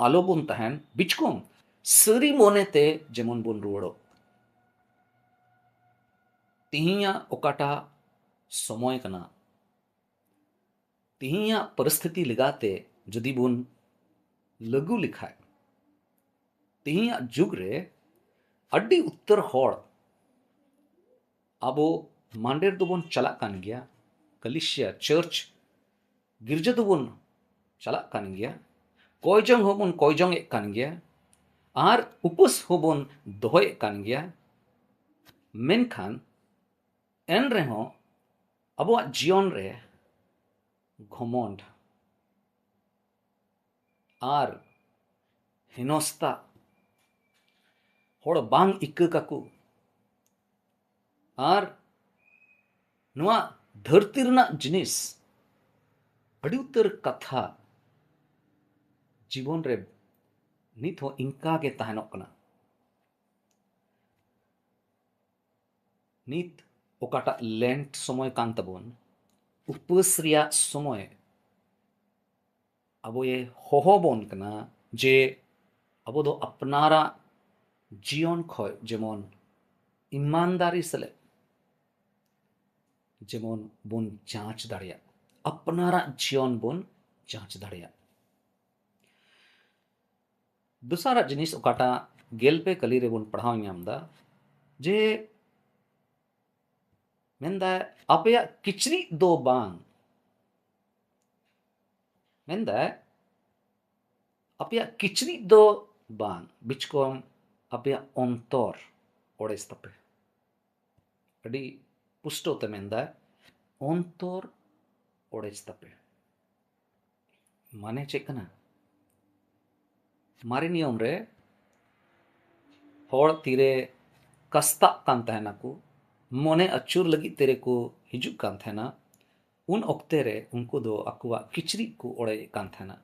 ᱟᱞᱚᱵᱚᱱ ᱛᱟᱦᱮᱱ, ᱵᱤᱪᱠᱚᱢ ᱥᱟᱹᱨᱤ ᱢᱚᱱᱮᱛᱮ ᱡᱮᱢᱚᱱ ᱵᱚᱱ ᱨᱩᱣᱟᱹᱲᱚᱜ᱾ ᱛᱤᱦᱤᱧᱟᱜ ᱚᱠᱟᱴᱟᱜ ᱥᱚᱢᱚᱭ ᱠᱟᱱᱟ, ᱛᱤᱦᱤᱧᱟᱜ ᱯᱚᱨᱤᱥᱛᱷᱤᱛᱤ ᱞᱮᱠᱟᱛᱮ ᱡᱩᱫᱤ ᱵᱚᱱ ᱞᱟᱹᱜᱩ ᱞᱮᱠᱷᱟᱡ, ᱛᱤᱦᱤᱧᱟᱜ ᱡᱩᱜᱽ ᱨᱮ ᱟᱹᱰᱤ ᱩᱛᱟᱹᱨ ᱦᱚᱲ, ᱟᱵᱚ ᱢᱟᱱᱰᱮᱨ ᱫᱚᱵᱚᱱ ᱪᱟᱞᱟᱜ ᱠᱟᱱ ᱜᱮᱭᱟ, ᱠᱟᱞᱤᱥᱤᱭᱟ ᱪᱟᱨᱪ, ᱜᱤᱨᱡᱟᱹ ᱫᱚᱵᱚᱱ ᱪᱟᱞᱟᱜ ᱠᱟᱱ ᱜᱮᱭᱟ, ᱠᱚᱭᱡᱚᱝ ᱦᱚᱸᱵᱚᱱ ᱠᱚᱭᱡᱚᱝ ᱮᱫ ᱠᱟᱱ ᱜᱮᱭᱟ, ᱟᱨ ᱩᱯᱟᱹᱥ ᱦᱚᱸᱵᱚᱱ ᱫᱚᱦᱚᱭᱮᱫ ᱠᱟᱱ ᱜᱮᱭᱟ᱾ ᱢᱮᱱᱠᱷᱟᱱ ᱮᱱ ᱨᱮᱦᱚᱸ ᱟᱵᱚᱣᱟᱜ ᱡᱤᱭᱚᱱ ᱨᱮ ᱜᱷᱚᱢᱚᱱᱰ ᱟᱨ ᱦᱤᱱᱚᱥᱛᱟ, ᱦᱚᱲ ᱵᱟᱝ ᱤᱠᱟᱹ ᱠᱟᱠᱚ, ᱟᱨ ᱱᱚᱣᱟ ᱫᱷᱟᱹᱨᱛᱤ ᱨᱮᱱᱟᱜ ᱡᱤᱱᱤᱥ, ᱟᱹᱰᱤ ᱩᱛᱟᱹᱨ ᱠᱟᱛᱷᱟ ᱡᱤᱵᱚᱱ ᱨᱮ ᱱᱤᱛ ᱦᱚᱸ ᱤᱱᱠᱟ ᱜᱮ ᱛᱟᱦᱮᱱᱚᱜ ᱠᱟᱱᱟ᱾ ᱱᱤᱛ ᱚᱠᱟᱴᱟᱜ ᱞᱮᱱᱴ ᱥᱚᱢᱚᱭ ᱠᱟᱱ ᱛᱟᱵᱚᱱ, ᱩᱯᱟᱹᱥ ᱨᱮᱭᱟᱜ ᱥᱚᱢᱚᱭ, ᱟᱵᱚᱭᱮ ᱦᱚᱦᱚ ᱵᱚᱱ ᱠᱟᱱᱟ ᱡᱮ ᱟᱵᱚ ᱫᱚ ᱟᱯᱱᱟᱨᱟᱜ ᱡᱤᱭᱚᱱ ᱠᱷᱚᱡ ᱡᱮᱢᱚᱱ ᱤᱢᱟᱱᱫᱟᱨᱤ ᱥᱟᱞᱟᱜ ᱡᱮᱢᱚᱱ ᱵᱚᱱ ᱡᱟᱸᱪ ᱫᱟᱲᱮᱭᱟᱜ, ᱟᱯᱱᱟᱨᱟᱜ ᱡᱤᱭᱚᱱ ᱵᱚᱱ ᱡᱟᱸᱪ ᱫᱟᱲᱮᱭᱟᱜ᱾ ᱫᱚᱥᱟᱨᱟᱜ ᱡᱤᱱᱤᱥ ᱚᱠᱟᱴᱟᱜ ᱜᱮᱞ ᱯᱮ ᱠᱟᱹᱞᱤ ᱨᱮᱵᱚᱱ ᱯᱟᱲᱦᱟᱣ ᱧᱟᱢ ᱮᱫᱟ, ᱡᱮ ᱢᱮᱱᱫᱟᱭ, "ᱟᱯᱮᱭᱟᱜ ᱠᱤᱪᱨᱤᱡ ᱫᱚ ᱵᱟᱝ, ᱢᱮᱱᱫᱟᱭ, ᱟᱯᱮᱭᱟᱜ ᱠᱤᱪᱨᱤᱡ ᱫᱚ ᱵᱟᱝ, ᱵᱤᱪᱠᱚᱢ ᱟᱯᱮᱭᱟᱜ ᱚᱱᱛᱚᱨ ᱚᱲᱮᱡ ᱛᱟᱯᱮ᱾ ᱟᱹᱰᱤ ᱯᱩᱥᱴᱟᱹᱣ ᱛᱮ ᱢᱮᱱᱫᱟᱭ, ᱚᱱᱛᱚᱨ ᱚᱲᱮᱡ ᱛᱟᱯᱮ᱾ ᱢᱟᱱᱮ ᱪᱮᱫ ᱠᱟᱱᱟ? ᱢᱟᱨᱮ ᱱᱤᱭᱚᱢ ᱨᱮ ᱦᱚᱲ ᱛᱤᱨᱮ ᱠᱟᱥᱛᱟᱜ ᱠᱟᱱ ᱛᱟᱦᱮᱱᱟᱠᱚ, ᱢᱚᱱᱮ ᱟᱹᱪᱩᱨ ᱞᱟᱹᱜᱤᱫ ᱛᱤᱨᱮ ᱠᱚ ᱦᱤᱡᱩᱜ ᱠᱟᱱ ᱛᱟᱦᱮᱱᱟ, ᱩᱱ ᱚᱠᱛᱮ ᱨᱮ ᱩᱱᱠᱩ ᱫᱚ ᱟᱠᱚᱣᱟᱜ ᱠᱤᱪᱨᱤᱡ ᱠᱚ ᱚᱲᱮᱡᱮᱫ ᱠᱟᱱ ᱛᱟᱦᱮᱱᱟ᱾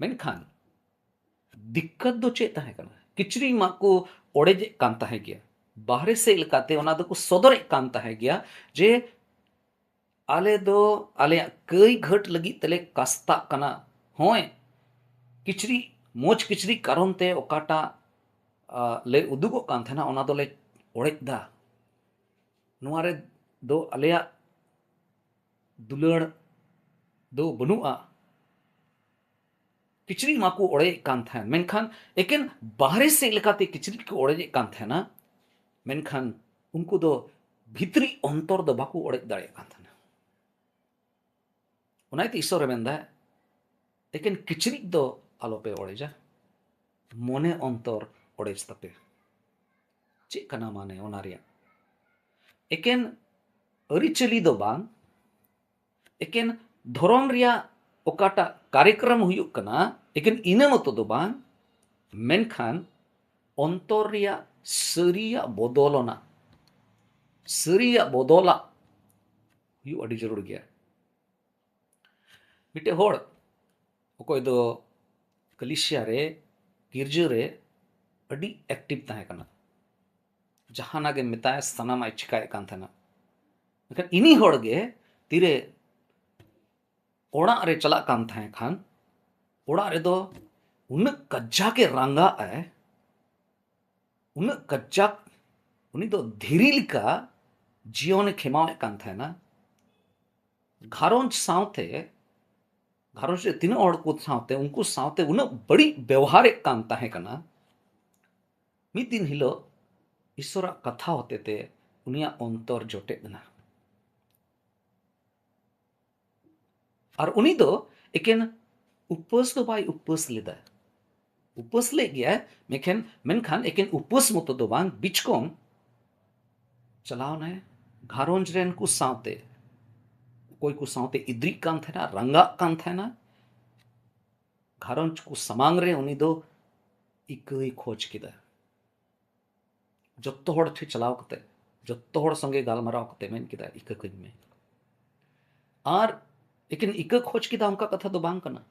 ᱢᱮᱱᱠᱷᱟᱱ ᱫᱤᱠᱠᱟᱛ ᱫᱚ ᱪᱮᱫ ᱛᱟᱦᱮᱸ ᱠᱟᱱᱟ? ᱠᱤᱪᱨᱤᱡ ᱢᱟᱠᱚ ᱚᱲᱮᱡᱮᱫ ᱠᱟᱱ ᱛᱟᱦᱮᱸ ᱜᱮᱭᱟ, ᱵᱟᱦᱨᱮ ᱥᱮᱫ ᱞᱮᱠᱟᱛᱮ ᱚᱱᱟ ᱫᱚᱠᱚ ᱥᱚᱫᱚᱨᱮᱫ ᱠᱟᱱ ᱛᱟᱦᱮᱸ ᱜᱮᱭᱟ ᱡᱮ ᱟᱞᱮ ᱫᱚ ᱟᱞᱮᱭᱟᱜ ᱠᱟᱹᱭ ᱜᱷᱟᱹᱴ ᱞᱟᱹᱜᱤᱫ ᱛᱮᱞᱮ ᱠᱟᱥᱛᱟᱜ ᱠᱟᱱᱟ᱾ ᱦᱳᱭ, ᱠᱤᱪᱨᱤᱡ, ᱢᱚᱡᱽ ᱠᱤᱪᱨᱤᱡ ᱠᱟᱨᱚᱱ ᱛᱮ ᱚᱠᱟᱴᱟᱜ, ᱟ, ᱞᱮ ᱩᱫᱩᱜᱚᱜ ᱠᱟᱱ ᱛᱟᱦᱮᱱᱟ, ᱚᱱᱟ ᱫᱚᱞᱮ ᱚᱲᱮᱡ ᱫᱟ᱾ ᱱᱚᱣᱟ ᱨᱮ ᱫᱚ ᱟᱞᱮᱭᱟᱜ ᱫᱩᱞᱟᱹᱲ ᱫᱚ ᱵᱟᱹᱱᱩᱜᱼᱟ᱾ ᱠᱤᱪᱨᱤᱡ ᱢᱟᱠᱚ ᱚᱲᱮᱡᱮᱫ ᱠᱟᱱ ᱛᱟᱦᱮᱸᱱ, ᱢᱮᱱᱠᱷᱟᱱ ᱮᱠᱮᱱ ᱵᱟᱦᱨᱮ ᱥᱮᱫ ᱞᱮᱠᱟᱛᱮ ᱠᱤᱪᱨᱤᱡ ᱠᱚ ᱚᱲᱮᱡᱮᱫ ᱠᱟᱱ ᱛᱟᱦᱮᱱᱟ, ᱢᱮᱱᱠᱷᱟᱱ ᱩᱱᱠᱩ ᱫᱚ ᱵᱷᱤᱛᱨᱤ ᱚᱱᱛᱚᱨ ᱫᱚ ᱵᱟᱠᱚ ᱚᱲᱮᱡ ᱫᱟᱲᱮᱭᱟᱜ ᱠᱟᱱ ᱛᱟᱦᱮᱱᱟ᱾ ᱚᱱᱟ ᱤᱭᱟᱹᱛᱮ ᱤᱥᱚᱨᱮ ᱢᱮᱱᱫᱟ, ᱮᱠᱮᱱ ᱠᱤᱪᱨᱤᱡ ᱫᱚ ᱟᱞᱚᱯᱮ ᱚᱲᱮᱡᱟ, ᱢᱚᱱᱮ ᱚᱱᱛᱚᱨ ᱚᱲᱮᱡ ᱛᱟᱯᱮ᱾ ᱪᱮᱫ ᱠᱟᱱᱟ ᱢᱟᱱᱮ ᱚᱱᱟ ᱨᱮᱭᱟᱜ? ᱮᱠᱮᱱ ᱟᱹᱨᱤᱪᱟᱹᱞᱤ ᱫᱚ ᱵᱟᱝ, ᱮᱠᱮᱱ ᱫᱷᱚᱨᱚᱢ ᱨᱮᱭᱟᱜ ᱚᱠᱟᱴᱟᱜ ᱠᱟᱨᱭᱚᱠᱨᱚᱢ ᱦᱩᱭᱩᱜ ᱠᱟᱱᱟ, ᱮᱠᱮᱱ ᱤᱱᱟᱹ ᱢᱚᱛᱚ ᱫᱚ ᱵᱟᱝ, ᱢᱮᱱᱠᱷᱟᱱ ᱚᱱᱛᱚᱨ ᱨᱮᱭᱟᱜ ᱥᱟᱹᱨᱤᱭᱟᱜ ᱵᱚᱫᱚᱞᱚᱱᱟ, ᱥᱟᱹᱨᱤᱭᱟᱜ ᱵᱚᱫᱚᱞᱟᱜ ᱦᱩᱭᱩᱜ ᱟᱹᱰᱤ ᱡᱟᱹᱨᱩᱲ ᱜᱮᱭᱟ᱾ ᱢᱤᱫᱴᱮᱡ ᱦᱚᱲ ᱚᱠᱚᱭ ᱫᱚ ᱠᱟᱞᱤᱥᱤᱭᱟ ᱨᱮ, ᱜᱤᱨᱡᱟᱹ ᱨᱮ ᱟᱹᱰᱤ ᱮᱠᱴᱤᱵᱷ ᱛᱟᱦᱮᱸ ᱠᱟᱱᱟ, ᱡᱟᱦᱟᱱᱟᱜ ᱜᱮ ᱢᱮᱛᱟᱭ ᱥᱟᱱᱟᱢᱟᱜ ᱮ ᱪᱤᱠᱟᱭᱮᱫ ᱠᱟᱱ ᱛᱟᱦᱮᱱᱟ᱾ ᱢᱮᱱᱠᱷᱟᱱ ᱤᱱᱤ ᱦᱚᱲ ᱜᱮ ᱛᱤᱨᱮ ᱚᱲᱟᱜ ᱨᱮ ᱪᱟᱞᱟᱜ ᱠᱟᱱ ᱛᱟᱦᱮᱸ ᱠᱷᱟᱱ, ᱚᱲᱟᱜ ᱨᱮᱫᱚ ᱩᱱᱟᱹᱜ ᱠᱟᱡᱟᱠ ᱮ ᱨᱟᱸᱜᱟᱜ ᱟᱭ, ᱩᱱᱟᱹᱜ ᱠᱟᱡᱟᱠ, ᱩᱱᱤ ᱫᱚ ᱫᱷᱤᱨᱤ ᱞᱮᱠᱟ ᱡᱤᱭᱚᱱᱮ ᱠᱷᱮᱢᱟᱣᱮᱫ ᱠᱟᱱ ᱛᱟᱦᱮᱱᱟ᱾ ᱜᱷᱟᱨᱚᱸᱡᱽ ᱥᱟᱶᱛᱮ, ᱜᱷᱟᱨᱚᱸᱡᱽ ᱨᱮ ᱛᱤᱱᱟᱹᱜ ᱦᱚᱲ ᱠᱚ ᱥᱟᱶᱛᱮ, ᱩᱱᱠᱩ ᱥᱟᱶᱛᱮ ᱩᱱᱟᱹᱜ ᱵᱟᱹᱲᱤᱡ ᱵᱮᱣᱦᱟᱨᱮᱫ ᱠᱟᱱ ᱛᱟᱦᱮᱸ ᱠᱟᱱᱟ᱾ ᱢᱤᱫ ᱫᱤᱱ ᱦᱤᱞᱳᱜ ᱤᱥᱚᱨᱟᱜ ᱠᱟᱛᱷᱟ ᱦᱚᱛᱮᱛᱮ ᱩᱱᱤᱭᱟᱜ ᱚᱱᱛᱚᱨ ᱡᱚᱴᱮᱫ ᱮᱱᱟ᱾ ᱟᱨ ᱩᱱᱤ ᱫᱚ ᱮᱠᱮᱱ ᱩᱯᱟᱹᱥ ᱫᱚ ᱵᱟᱭ ᱩᱯᱟᱹᱥ ᱞᱮᱫᱟ᱾ ᱩᱯᱟᱹᱥ ᱞᱮᱫ ᱜᱮᱭᱟᱭ, ᱢᱮᱱᱠᱷᱟᱱ, ᱢᱮᱱᱠᱷᱟᱱ ᱮᱠᱮᱱ ᱩᱯᱟᱹᱥ ᱢᱚᱛᱚ ᱫᱚ ᱵᱟᱝ, ᱵᱤᱪᱠᱚᱢ ᱪᱟᱞᱟᱣᱱᱟᱭ ᱜᱷᱟᱨᱚᱸᱡᱽ ᱨᱮᱱ ᱠᱚ ᱥᱟᱶᱛᱮ, ᱚᱠᱚᱭ ᱠᱚ ᱥᱟᱶᱛᱮ ᱤᱫᱨᱤᱜ ᱠᱟᱱ ᱛᱟᱦᱮᱱᱟ, ᱨᱟᱸᱜᱟᱜ ᱠᱟᱱ ᱛᱟᱦᱮᱱᱟ, ᱜᱷᱟᱨᱚᱸᱡᱽ ᱠᱚ ᱥᱟᱢᱟᱝ ᱨᱮ ᱩᱱᱤ ᱫᱚ ᱤᱠᱟᱹᱭ ᱠᱷᱚᱡᱽ ᱠᱮᱫᱟ᱾ ᱡᱚᱛᱚ ᱦᱚᱲ ᱴᱷᱮᱱ ᱪᱟᱞᱟᱣ ᱠᱟᱛᱮ, ᱡᱚᱛᱚ ᱦᱚᱲ ᱥᱚᱸᱜᱮ ᱜᱟᱞᱢᱟᱨᱟᱣ ᱠᱟᱛᱮ ᱢᱮᱱ ᱠᱮᱫᱟ, "ᱤᱠᱟᱹ ᱠᱟᱹᱧ ᱢᱮ᱾" ᱟᱨ ᱮᱠᱮᱱ ᱤᱠᱟᱹ ᱠᱷᱚᱡᱽ ᱠᱮᱫᱟ, ᱚᱱᱠᱟ ᱠᱟᱛᱷᱟ ᱫᱚ ᱵᱟᱝ ᱠᱟᱱᱟ᱾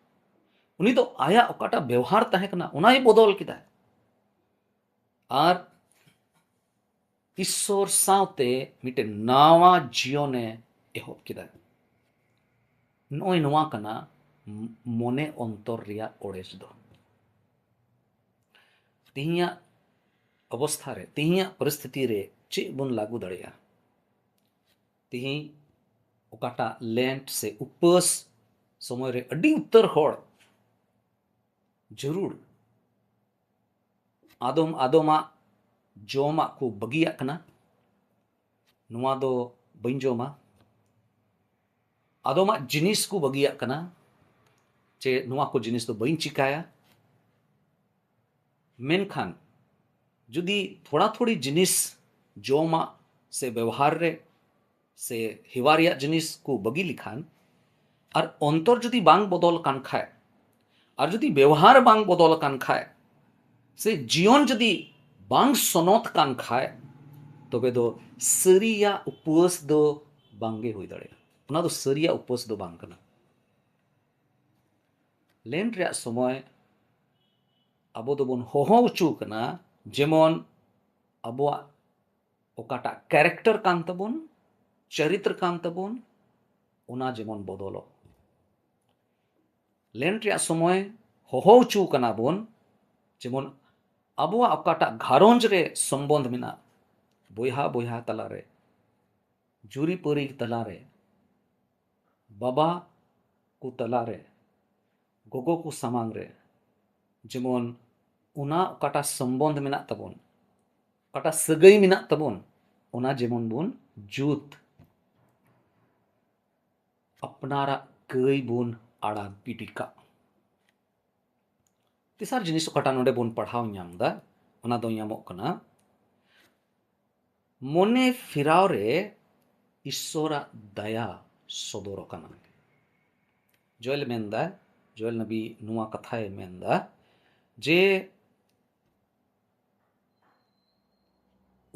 ᱩᱱᱤ ᱫᱚ ᱟᱭᱟᱜ ᱚᱠᱟᱴᱟᱜ ᱵᱮᱣᱦᱟᱨ ᱛᱟᱦᱮᱸ ᱠᱟᱱᱟ, ᱚᱱᱟᱭ ᱵᱚᱫᱚᱞ ᱠᱮᱫᱟ᱾ ᱟᱨ ᱤᱥᱥᱚᱨ ᱥᱟᱶᱛᱮ ᱢᱤᱫᱴᱮᱱ ᱱᱟᱣᱟ ᱡᱤᱭᱚᱱᱮ ᱮᱦᱚᱵ ᱠᱮᱫᱟ᱾ ᱱᱚᱜᱼᱚᱭ ᱱᱚᱣᱟ ᱠᱟᱱᱟ ᱢᱚᱱᱮ ᱚᱱᱛᱚᱨ ᱨᱮᱭᱟᱜ ᱚᱲᱮᱡ ᱫᱚ᱾ ᱛᱮᱦᱮᱧᱟᱜ ᱚᱵᱚᱥᱛᱷᱟ ᱨᱮ, ᱛᱮᱦᱮᱧᱟᱜ ᱯᱚᱨᱤᱥᱛᱷᱤᱛᱤ ᱨᱮ ᱪᱮᱫ ᱵᱚᱱ ᱞᱟᱹᱜᱩ ᱫᱟᱲᱮᱭᱟᱜᱼᱟ? ᱛᱮᱦᱮᱧ ᱚᱠᱟᱴᱟᱜ ᱞᱮᱱᱴ ᱥᱮ ᱩᱯᱟᱹᱥ ᱥᱚᱢᱚᱭ ᱨᱮ ᱟᱹᱰᱤ ᱩᱛᱟᱹᱨ ᱦᱚᱲ ᱡᱟᱹᱨᱩᱲ ᱟᱫᱚᱢ ᱟᱫᱚᱢᱟᱜ ᱡᱚᱢᱟᱜ ᱠᱚ ᱵᱟᱹᱜᱤᱭᱟᱜ ᱠᱟᱱᱟ, "ᱱᱚᱣᱟ ᱫᱚ ᱵᱟᱹᱧ ᱡᱚᱢᱟ", ᱟᱫᱚᱢᱟᱜ ᱡᱤᱱᱤᱥ ᱠᱚ ᱵᱟᱹᱜᱤᱭᱟᱜ ᱠᱟᱱᱟ, ᱪᱮ "ᱱᱚᱣᱟ ᱠᱚ ᱡᱤᱱᱤᱥ ᱫᱚ ᱵᱟᱹᱧ ᱪᱤᱠᱟᱹᱭᱟ"᱾ ᱢᱮᱱᱠᱷᱟᱱ ᱡᱩᱫᱤ ᱛᱷᱚᱲᱟ ᱛᱷᱚᱲᱤ ᱡᱤᱱᱤᱥ, ᱡᱚᱢᱟᱜ ᱥᱮ ᱵᱮᱣᱦᱟᱨ ᱨᱮ ᱥᱮ ᱦᱮᱣᱟ ᱨᱮᱭᱟᱜ ᱡᱤᱱᱤᱥ ᱠᱚ ᱵᱟᱹᱜᱤ ᱞᱮᱠᱷᱟᱱ, ᱟᱨ ᱚᱱᱛᱚᱨ ᱡᱩᱫᱤ ᱵᱟᱝ ᱵᱚᱫᱚᱞ ᱠᱟᱱ ᱠᱷᱟᱡ, ᱟᱨ ᱡᱩᱫᱤ ᱵᱮᱣᱦᱟᱨ ᱵᱟᱝ ᱵᱚᱫᱚᱞ ᱠᱟᱱ ᱠᱷᱟᱡ, ᱥᱮ ᱡᱤᱭᱚᱱ ᱡᱩᱫᱤ ᱵᱟᱝ ᱥᱚᱱᱚᱛ ᱠᱟᱱ ᱠᱷᱟᱡ, ᱛᱚᱵᱮ ᱫᱚ ᱥᱟᱹᱨᱤᱭᱟᱜ ᱩᱯᱟᱹᱥ ᱫᱚ ᱵᱟᱝᱜᱮ ᱦᱩᱭ ᱫᱟᱲᱮᱭᱟᱜᱼᱟ᱾ ᱚᱱᱟ ᱫᱚ ᱥᱟᱹᱨᱤᱭᱟᱜ ᱩᱯᱟᱹᱥ ᱫᱚ ᱵᱟᱝ ᱠᱟᱱᱟ᱾ ᱞᱮᱱᱴ ᱨᱮᱭᱟᱜ ᱥᱚᱢᱚᱭ ᱟᱵᱚ ᱫᱚᱵᱚᱱ ᱦᱚᱦᱚ ᱦᱚᱪᱚ ᱠᱟᱱᱟ, ᱡᱮᱢᱚᱱ ᱟᱵᱚᱣᱟᱜ ᱚᱠᱟᱴᱟᱜ ᱠᱮᱨᱮᱠᱴᱟᱨ ᱠᱟᱱ ᱛᱟᱵᱚᱱ, ᱪᱚᱨᱤᱛᱨ ᱠᱟᱱ ᱛᱟᱵᱚᱱ, ᱚᱱᱟ ᱡᱮᱢᱚᱱ ᱵᱚᱫᱚᱞᱚᱜ᱾ ᱞᱮᱱᱴ ᱨᱮᱭᱟᱜ ᱥᱚᱢᱚᱭ ᱦᱚᱦᱚ ᱦᱚᱪᱚ ᱠᱟᱱᱟ ᱵᱚᱱ, ᱡᱮᱢᱚᱱ ᱟᱵᱚᱣᱟᱜ ᱚᱠᱟᱴᱟᱜ ᱜᱷᱟᱨᱚᱸᱡᱽ ᱨᱮ ᱥᱚᱢᱵᱚᱱᱫᱷ ᱢᱮᱱᱟᱜ, ᱵᱚᱭᱦᱟ ᱵᱚᱭᱦᱟ ᱛᱟᱞᱟᱨᱮ, ᱡᱩᱨᱤᱯᱟᱹᱨᱤ ᱛᱟᱞᱟᱨᱮ, ᱵᱟᱵᱟ ᱠᱚ ᱛᱟᱞᱟᱨᱮ, ᱜᱚᱜᱚ ᱠᱚ ᱥᱟᱢᱟᱝ ᱨᱮ, ᱡᱮᱢᱚᱱ ᱚᱱᱟ ᱚᱠᱟᱴᱟᱜ ᱥᱚᱢᱵᱚᱱᱫᱷ ᱢᱮᱱᱟᱜ ᱛᱟᱵᱚᱱ, ᱚᱠᱟᱴᱟᱜ ᱥᱟᱹᱜᱟᱹᱭ ᱢᱮᱱᱟᱜ ᱛᱟᱵᱚᱱ, ᱚᱱᱟ ᱡᱮᱢᱚᱱ ᱵᱚᱱ ᱡᱩᱛ, ᱟᱯᱱᱟᱨᱟᱜ ᱠᱟᱹᱭ ᱵᱚᱱ ᱟᱲᱟᱜ ᱜᱤᱰᱤ ᱠᱟᱜ᱾ ᱛᱮᱥᱟᱨ ᱡᱤᱱᱤᱥ ᱚᱠᱟᱴᱟᱜ ᱱᱚᱰᱮ ᱵᱚᱱ ᱯᱟᱲᱦᱟᱣ ᱧᱟᱢ ᱮᱫᱟ, ᱚᱱᱟ ᱫᱚ ᱧᱟᱢᱚᱜ ᱠᱟᱱᱟ, ᱢᱚᱱᱮ ᱯᱷᱮᱨᱟᱣ ᱨᱮ ᱤᱥᱥᱚᱨᱟᱜ ᱫᱟᱭᱟ ᱥᱚᱫᱚᱨ ᱟᱠᱟᱱᱟ᱾ ᱡᱳᱭᱮᱞ ᱢᱮᱱᱫᱟ, ᱡᱳᱭᱮᱞ ᱱᱟᱵᱤ ᱱᱚᱣᱟ ᱠᱟᱛᱷᱟᱭ ᱢᱮᱱᱫᱟ ᱡᱮ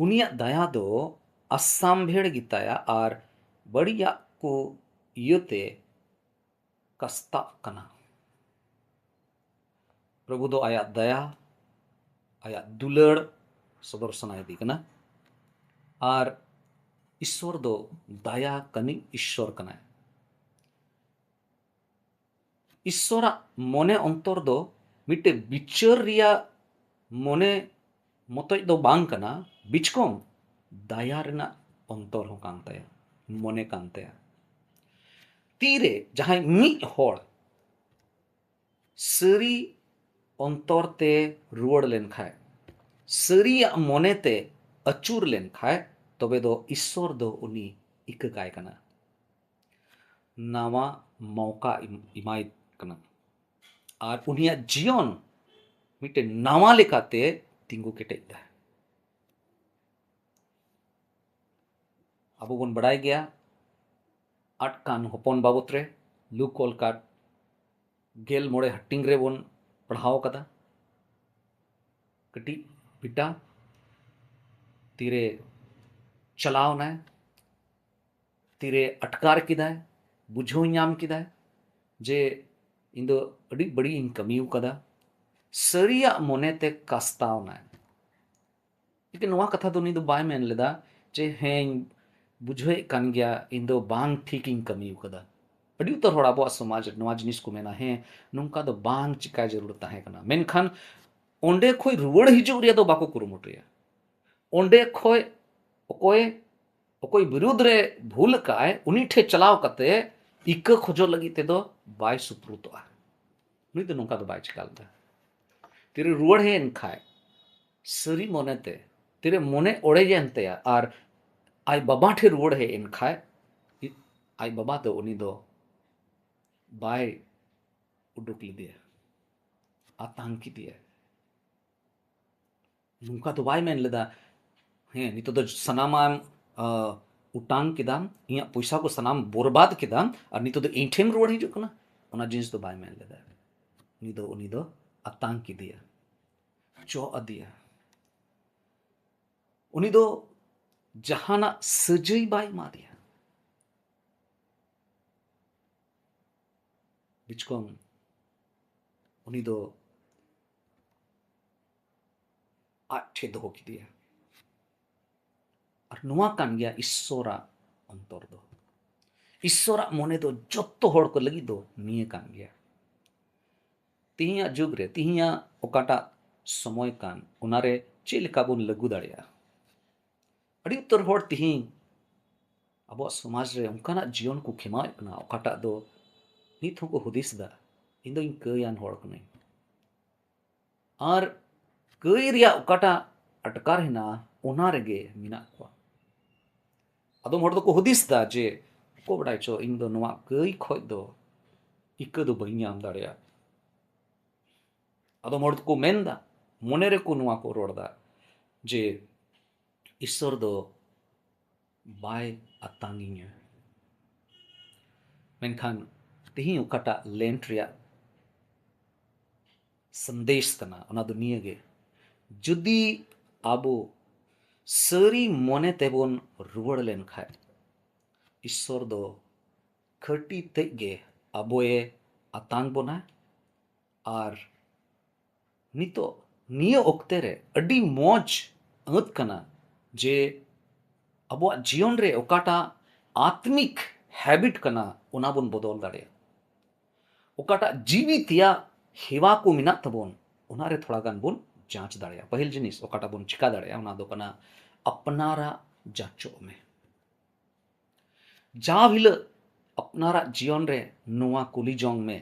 ᱩᱱᱤᱭᱟᱜ ᱫᱟᱭᱟ ᱫᱚ ᱟᱥᱟᱢᱵᱷᱮᱲ ᱜᱮᱛᱟᱭᱟ ᱟᱨ ᱵᱟᱹᱲᱤᱡᱟᱜ ᱠᱚ ᱤᱭᱟᱹᱛᱮ ᱠᱟᱥᱛᱟᱜ ᱠᱟᱱᱟ᱾ ᱯᱨᱚᱵᱷᱩ ᱫᱚ ᱟᱭᱟᱜ ᱫᱟᱭᱟ, ᱟᱭᱟᱜ ᱫᱩᱞᱟᱹᱲ ᱥᱚᱫᱚᱨ ᱥᱟᱱᱟᱭᱮᱫᱮ ᱠᱟᱱᱟ᱾ ᱟᱨ ᱤᱥᱥᱚᱨ ᱫᱚ ᱫᱟᱭᱟ ᱠᱟᱹᱱᱤᱡ ᱤᱥᱥᱚᱨ ᱠᱟᱱᱟᱭ᱾ ᱤᱥᱥᱚᱨᱟᱜ ᱢᱚᱱᱮ ᱚᱱᱛᱚᱨ ᱫᱚ ᱢᱤᱫᱴᱮᱡ ᱵᱤᱪᱟᱹᱨ ᱨᱮᱭᱟᱜ ᱢᱚᱱᱮ ᱢᱚᱛᱚᱡ ᱫᱚ ᱵᱟᱝ ᱠᱟᱱᱟ, ᱵᱤᱪᱠᱚᱢ ᱫᱟᱭᱟ ᱨᱮᱱᱟᱜ ᱚᱱᱛᱚᱨ ᱦᱚᱸ ᱠᱟᱱ ᱛᱟᱭᱟ, ᱢᱚᱱᱮ ᱠᱟᱱ ᱛᱟᱭᱟ᱾ ᱛᱤᱨᱮ ᱡᱟᱦᱟᱸᱭ ᱢᱤᱫ ᱦᱚᱲ ᱥᱟᱹᱨᱤ ᱚᱱᱛᱚᱨ ᱛᱮ ᱨᱩᱣᱟᱹᱲ ᱞᱮᱱᱠᱷᱟᱡ, ᱥᱟᱹᱨᱤᱭᱟᱜ ᱢᱚᱱᱮ ᱛᱮ ᱟᱹᱪᱩᱨ ᱞᱮᱱᱠᱷᱟᱡ, ᱛᱚᱵᱮ ᱫᱚ ᱤᱥᱥᱚᱨ ᱫᱚ ᱩᱱᱤ ᱤᱠᱟᱹ ᱠᱟᱭ ᱠᱟᱱᱟ, ᱱᱟᱣᱟ ᱢᱚᱣᱠᱟ ᱮᱢᱟᱭ ᱠᱟᱱᱟ᱾ ᱟᱨ ᱩᱱᱤᱭᱟᱜ ᱡᱤᱭᱚᱱ ᱢᱤᱫᱴᱮᱱ ᱱᱟᱣᱟ ᱞᱮᱠᱟᱛᱮ ᱛᱤᱸᱜᱩ ᱠᱮᱴᱮᱡ ᱫᱟᱭ᱾ ᱟᱵᱚ ᱵᱚᱱ ᱵᱟᱲᱟᱭ ᱜᱮᱭᱟ, ᱟᱫ ᱠᱟᱱ ᱦᱚᱯᱚᱱ ᱵᱟᱵᱚᱛ ᱨᱮ ᱞᱩᱠ ᱚᱞ ᱠᱟᱫ ᱜᱮᱞ ᱢᱚᱬᱮ ᱦᱟᱹᱴᱤᱧ ᱨᱮᱵᱚᱱ ᱯᱟᱲᱦᱟᱣ ᱠᱟᱫᱟ᱾ ᱠᱟᱹᱴᱤᱡ ᱵᱮᱴᱟ ᱛᱤᱨᱮ ᱪᱟᱞᱟᱣ ᱱᱟᱭ, ᱛᱤᱨᱮ ᱟᱴᱠᱟᱨ ᱠᱮᱫᱟᱭ, ᱵᱩᱡᱷᱟᱹᱣ ᱧᱟᱢ ᱠᱮᱫᱟᱭ ᱡᱮ ᱤᱧ ᱫᱚ ᱟᱹᱰᱤ ᱵᱟᱹᱲᱤᱡ ᱤᱧ ᱠᱟᱹᱢᱤ ᱟᱠᱟᱫᱟ, ᱥᱟᱹᱨᱤᱭᱟᱜ ᱢᱚᱱᱮᱛᱮ ᱠᱟᱥᱛᱟᱣ ᱱᱟᱭ᱾ ᱞᱮᱠᱤᱱ ᱱᱚᱣᱟ ᱠᱟᱛᱷᱟ ᱫᱚ ᱩᱱᱤ ᱫᱚ ᱵᱟᱭ ᱢᱮᱱ ᱞᱮᱫᱟ ᱡᱮ, "ᱦᱮᱸᱧ ᱵᱩᱡᱷᱟᱹᱣᱮᱫ ᱠᱟᱱ ᱜᱮᱭᱟ, ᱤᱧ ᱫᱚ ᱵᱟᱝ ᱴᱷᱤᱠ ᱤᱧ ᱠᱟᱹᱢᱤ ᱟᱠᱟᱫᱟ᱾" ᱟᱹᱰᱤ ᱩᱛᱟᱹᱨ ᱦᱚᱲ ᱟᱵᱚᱣᱟᱜ ᱥᱚᱢᱟᱡᱽ ᱨᱮ ᱱᱚᱣᱟ ᱡᱤᱱᱤᱥ ᱠᱚ ᱢᱮᱱᱟ, "ᱦᱮᱸ, ᱱᱚᱝᱠᱟ ᱫᱚ ᱵᱟᱝ ᱪᱤᱠᱟᱭ ᱡᱟᱹᱨᱩᱲ ᱛᱟᱦᱮᱸ ᱠᱟᱱᱟ᱾" ᱢᱮᱱᱠᱷᱟᱱ ᱚᱸᱰᱮ ᱠᱷᱚᱡ ᱨᱩᱣᱟᱹᱲ ᱦᱤᱡᱩᱜ ᱨᱮᱭᱟᱜ ᱫᱚ ᱵᱟᱠᱚ ᱠᱩᱨᱩᱢᱩᱴᱩᱭᱟ᱾ ᱚᱸᱰᱮ ᱠᱷᱚᱡ ᱚᱠᱚᱭ, ᱚᱠᱚᱭ ᱵᱤᱨᱩᱫᱽ ᱨᱮ ᱵᱷᱩᱞ ᱟᱠᱟᱫ ᱟᱭ, ᱩᱱᱤ ᱴᱷᱮᱡ ᱪᱟᱞᱟᱣ ᱠᱟᱛᱮ ᱤᱠᱟᱹ ᱠᱷᱚᱡᱚᱜ ᱞᱟᱹᱜᱤᱫ ᱛᱮᱫᱚ ᱵᱟᱭ ᱥᱩᱯᱨᱩᱛᱚᱜᱼᱟ᱾ ᱩᱱᱤ ᱫᱚ ᱱᱚᱝᱠᱟ ᱫᱚ ᱵᱟᱭ ᱪᱤᱠᱟ ᱞᱮᱫᱟ᱾ ᱛᱤᱨᱮ ᱨᱩᱣᱟᱹᱲ ᱦᱮᱡ ᱮᱱ ᱠᱷᱟᱡ, ᱥᱟᱹᱨᱤ ᱢᱚᱱᱮᱛᱮ, ᱛᱤᱨᱮ ᱢᱚᱱᱮ ᱚᱲᱮᱡ ᱮᱱ ᱛᱟᱭᱟ ᱟᱨ ᱟᱡ ᱵᱟᱵᱟ ᱴᱷᱮᱱ ᱨᱩᱣᱟᱹᱲ ᱦᱮᱡ ᱮᱱ ᱠᱷᱟᱡ, ᱟᱡ ᱵᱟᱵᱟ ᱫᱚ ᱩᱱᱤ ᱫᱚ ᱵᱟᱭ ᱩᱰᱩᱠ ᱞᱮᱫᱮᱭᱟ, ᱟᱛᱟᱝ ᱠᱮᱫᱮᱭᱟ᱾ ᱱᱚᱝᱠᱟ ᱫᱚ ᱵᱟᱭ ᱢᱮᱱ ᱞᱮᱫᱟ, "ᱦᱮᱸ, ᱱᱤᱛᱚᱜ ᱫᱚ ᱥᱟᱱᱟᱢᱟᱜ ᱮᱢ, ᱟ, ᱚᱴᱟᱝ ᱠᱮᱫᱟᱢ, ᱤᱧᱟᱹᱜ ᱯᱚᱭᱥᱟ ᱠᱚ ᱥᱟᱱᱟᱢ ᱵᱚᱨᱵᱟᱫ ᱠᱮᱫᱟᱢ, ᱟᱨ ᱱᱤᱛᱚᱜ ᱫᱚ ᱤᱧ ᱴᱷᱮᱱ ᱨᱩᱣᱟᱹᱲ ᱦᱤᱡᱩᱜ ᱠᱟᱱᱟ?" ᱚᱱᱟ ᱡᱤᱱᱤᱥ ᱫᱚ ᱵᱟᱭ ᱢᱮᱱ ᱞᱮᱫᱟ᱾ ᱩᱱᱤ ᱫᱚ, ᱩᱱᱤ ᱫᱚ ᱟᱛᱟᱝ ᱠᱮᱫᱮᱭᱟ, ᱪᱚᱜ ᱟᱫᱮᱭᱟ᱾ ᱩᱱᱤ ᱫᱚ ᱡᱟᱦᱟᱱᱟᱜ ᱥᱟᱹᱡᱟᱹᱭ ᱵᱟᱭ ᱮᱢᱟᱫᱮᱭᱟ᱾ ᱵᱤᱪᱠᱚᱢ ᱩᱱᱤ ᱫᱚ ᱟᱡ ᱴᱷᱮᱱ ᱫᱚᱦᱚ ᱠᱮᱫᱮᱭᱟ᱾ ᱟᱨ ᱱᱚᱣᱟ ᱠᱟᱱ ᱜᱮᱭᱟ ᱤᱥᱥᱚᱨᱟᱜ ᱚᱱᱛᱚᱨ ᱫᱚ᱾ ᱤᱥᱥᱚᱨᱟᱜ ᱢᱚᱱᱮ ᱫᱚ ᱡᱚᱛᱚ ᱦᱚᱲ ᱠᱚ ᱞᱟᱹᱜᱤᱫ ᱫᱚ ᱱᱤᱭᱟᱹ ᱠᱟᱱ ᱜᱮᱭᱟ᱾ ᱛᱤᱦᱤᱧᱟᱜ ᱡᱩᱜᱽ ᱨᱮ, ᱛᱤᱦᱤᱧᱟᱜ ᱚᱠᱟᱴᱟᱜ ᱥᱚᱢᱚᱭ ᱠᱟᱱ, ᱚᱱᱟᱨᱮ ᱪᱮᱫ ᱞᱮᱠᱟ ᱵᱚᱱ ᱞᱟᱹᱜᱩ ᱫᱟᱲᱮᱭᱟᱜᱼᱟ? ᱟᱹᱰᱤ ᱩᱛᱟᱹᱨ ᱦᱚᱲ ᱛᱤᱦᱤᱧ ᱟᱵᱚᱣᱟᱜ ᱥᱚᱢᱟᱡᱽ ᱨᱮ ᱚᱱᱠᱟᱱᱟᱜ ᱡᱤᱭᱚᱱ ᱠᱚ ᱠᱷᱮᱢᱟᱣᱮᱫ ᱠᱟᱱᱟ, ᱚᱠᱟᱴᱟᱜ ᱫᱚ ᱱᱤᱛ ᱦᱚᱸᱠᱚ ᱦᱩᱫᱤᱥ ᱮᱫᱟ, "ᱤᱧ ᱫᱚᱧ ᱠᱟᱹᱭᱟᱱ ᱦᱚᱲ ᱠᱟᱹᱱᱟᱹᱧ", ᱟᱨ ᱠᱟᱹᱭ ᱨᱮᱭᱟᱜ ᱚᱠᱟᱴᱟᱜ ᱟᱴᱠᱟᱨ ᱦᱮᱱᱟᱜᱼᱟ, ᱚᱱᱟ ᱨᱮᱜᱮ ᱢᱮᱱᱟᱜ ᱠᱚᱣᱟ᱾ ᱟᱫᱚᱢ ᱦᱚᱲ ᱫᱚᱠᱚ ᱦᱩᱫᱤᱥ ᱮᱫᱟ ᱡᱮ, "ᱚᱠᱚᱭ ᱵᱟᱰᱟᱭ ᱪᱚ, ᱤᱧ ᱫᱚ ᱱᱚᱣᱟ ᱠᱟᱹᱭ ᱠᱷᱚᱡ ᱫᱚ ᱤᱠᱟᱹ ᱫᱚ ᱵᱟᱹᱧ ᱧᱟᱢ ᱫᱟᱲᱮᱭᱟᱜᱼᱟ᱾" ᱟᱫᱚᱢ ᱦᱚᱲ ᱫᱚᱠᱚ ᱢᱮᱱ ᱮᱫᱟ, ᱢᱚᱱᱮ ᱨᱮᱠᱚ ᱱᱚᱣᱟ ᱠᱚ ᱨᱚᱲ ᱮᱫᱟ ᱡᱮ, "ᱤᱥᱥᱚᱨ ᱫᱚ ᱵᱟᱭ ᱟᱛᱟᱝᱤᱧᱟ᱾" ᱢᱮᱱᱠᱷᱟᱱ ᱛᱮᱦᱮᱧ ᱚᱠᱟᱴᱟᱜ ᱞᱮᱱᱴ ᱨᱮᱭᱟᱜ ᱥᱟᱸᱫᱮᱥ ᱠᱟᱱᱟ, ᱚᱱᱟ ᱫᱚ ᱱᱤᱭᱟᱹ ᱜᱮ, ᱡᱩᱫᱤ ᱟᱵᱚ ᱥᱟᱹᱨᱤ ᱢᱚᱱᱮ ᱛᱮᱵᱚᱱ ᱨᱩᱣᱟᱹᱲ ᱞᱮᱱᱠᱷᱟᱱ, ᱤᱥᱥᱚᱨ ᱫᱚ ᱠᱷᱟᱹᱴᱤ ᱛᱮᱫ ᱜᱮ ᱟᱵᱚᱭᱮ ᱟᱛᱟᱝ ᱵᱚᱱᱟ᱾ ᱟᱨ ᱱᱤᱛᱚᱜ ᱱᱤᱭᱟᱹ ᱚᱠᱛᱮ ᱨᱮ ᱟᱹᱰᱤ ᱢᱚᱡᱽ ᱟᱹᱛ ᱠᱟᱱᱟ ᱡᱮ ᱟᱵᱚᱣᱟᱜ ᱡᱤᱭᱚᱱ ᱨᱮ ᱚᱠᱟᱴᱟᱜ ᱟᱛᱢᱤᱠ ᱦᱮᱵᱤᱴ ᱠᱟᱱᱟ, ᱚᱱᱟ ᱵᱚᱱ ᱵᱚᱫᱚᱞ ᱫᱟᱲᱮᱭᱟᱜᱼᱟ᱾ ᱚᱠᱟᱴᱟᱜ ᱡᱤᱣᱤ ᱛᱮᱭᱟᱜ ᱦᱮᱣᱟ ᱠᱚ ᱢᱮᱱᱟᱜ ᱛᱟᱵᱚᱱ, ᱚᱱᱟᱨᱮ ᱛᱷᱚᱲᱟ ᱜᱟᱱ ᱵᱚᱱ ᱡᱟᱸᱪ ᱫᱟᱲᱮᱭᱟᱜᱼᱟ᱾ ᱯᱟᱹᱦᱤᱞ ᱡᱤᱱᱤᱥ ᱚᱠᱟᱴᱟᱜ ᱵᱚᱱ ᱪᱤᱠᱟ ᱫᱟᱲᱮᱭᱟᱜᱼᱟ, ᱚᱱᱟ ᱫᱚ ᱠᱟᱱᱟ ᱟᱯᱱᱟᱨᱟᱜ ᱡᱟᱸᱪᱚᱜ ᱢᱮ᱾ ᱡᱟᱣ ᱦᱤᱞᱳᱜ ᱟᱯᱱᱟᱨᱟᱜ ᱡᱤᱭᱚᱱ ᱨᱮ ᱱᱚᱣᱟ ᱠᱩᱞᱤ ᱡᱚᱝ ᱢᱮ,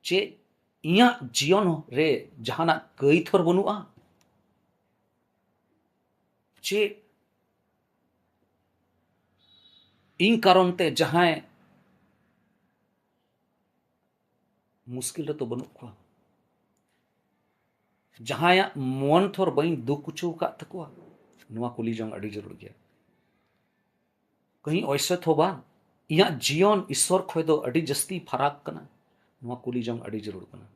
"ᱪᱮᱫ ᱤᱧᱟᱹᱜ ᱡᱤᱭᱚᱱ ᱨᱮ ᱡᱟᱦᱟᱱᱟᱜ ᱠᱟᱹᱭᱛᱷᱚᱨ ᱵᱟᱹᱱᱩᱜᱼᱟ? ᱪᱮᱫ ᱤᱧ ᱠᱟᱨᱚᱱ ᱛᱮ ᱡᱟᱦᱟᱸᱭ ᱢᱩᱥᱠᱤᱞ ᱨᱮᱛᱚ ᱵᱟᱹᱱᱩᱜ ᱠᱚᱣᱟ᱾ ᱡᱟᱦᱟᱸᱭᱟᱜ ᱢᱚᱱ ᱛᱷᱚᱨ ᱵᱟᱹᱧ ᱫᱩᱠ ᱦᱚᱪᱚ ᱟᱠᱟᱫ ᱛᱟᱠᱚᱣᱟ, ᱱᱚᱣᱟ ᱠᱩᱞᱤ ᱡᱚᱝ ᱟᱹᱰᱤ ᱡᱟᱹᱨᱩᱲ ᱜᱮᱭᱟ᱾ ᱠᱟᱹᱦᱤ ᱚᱭᱥᱮ ᱛᱷᱚ ᱵᱟᱝ, ᱤᱧᱟᱹᱜ ᱡᱤᱭᱚᱱ ᱤᱥᱥᱚᱨ ᱠᱷᱚᱱ ᱫᱚ ᱟᱹᱰᱤ ᱡᱟᱹᱥᱛᱤ ᱯᱷᱟᱨᱟᱠ ᱠᱟᱱᱟ, ᱱᱚᱣᱟ ᱠᱩᱞᱤ ᱡᱚᱝ ᱟᱹᱰᱤ ᱡᱟᱹᱨᱩᱲ ᱠᱟᱱᱟ᱾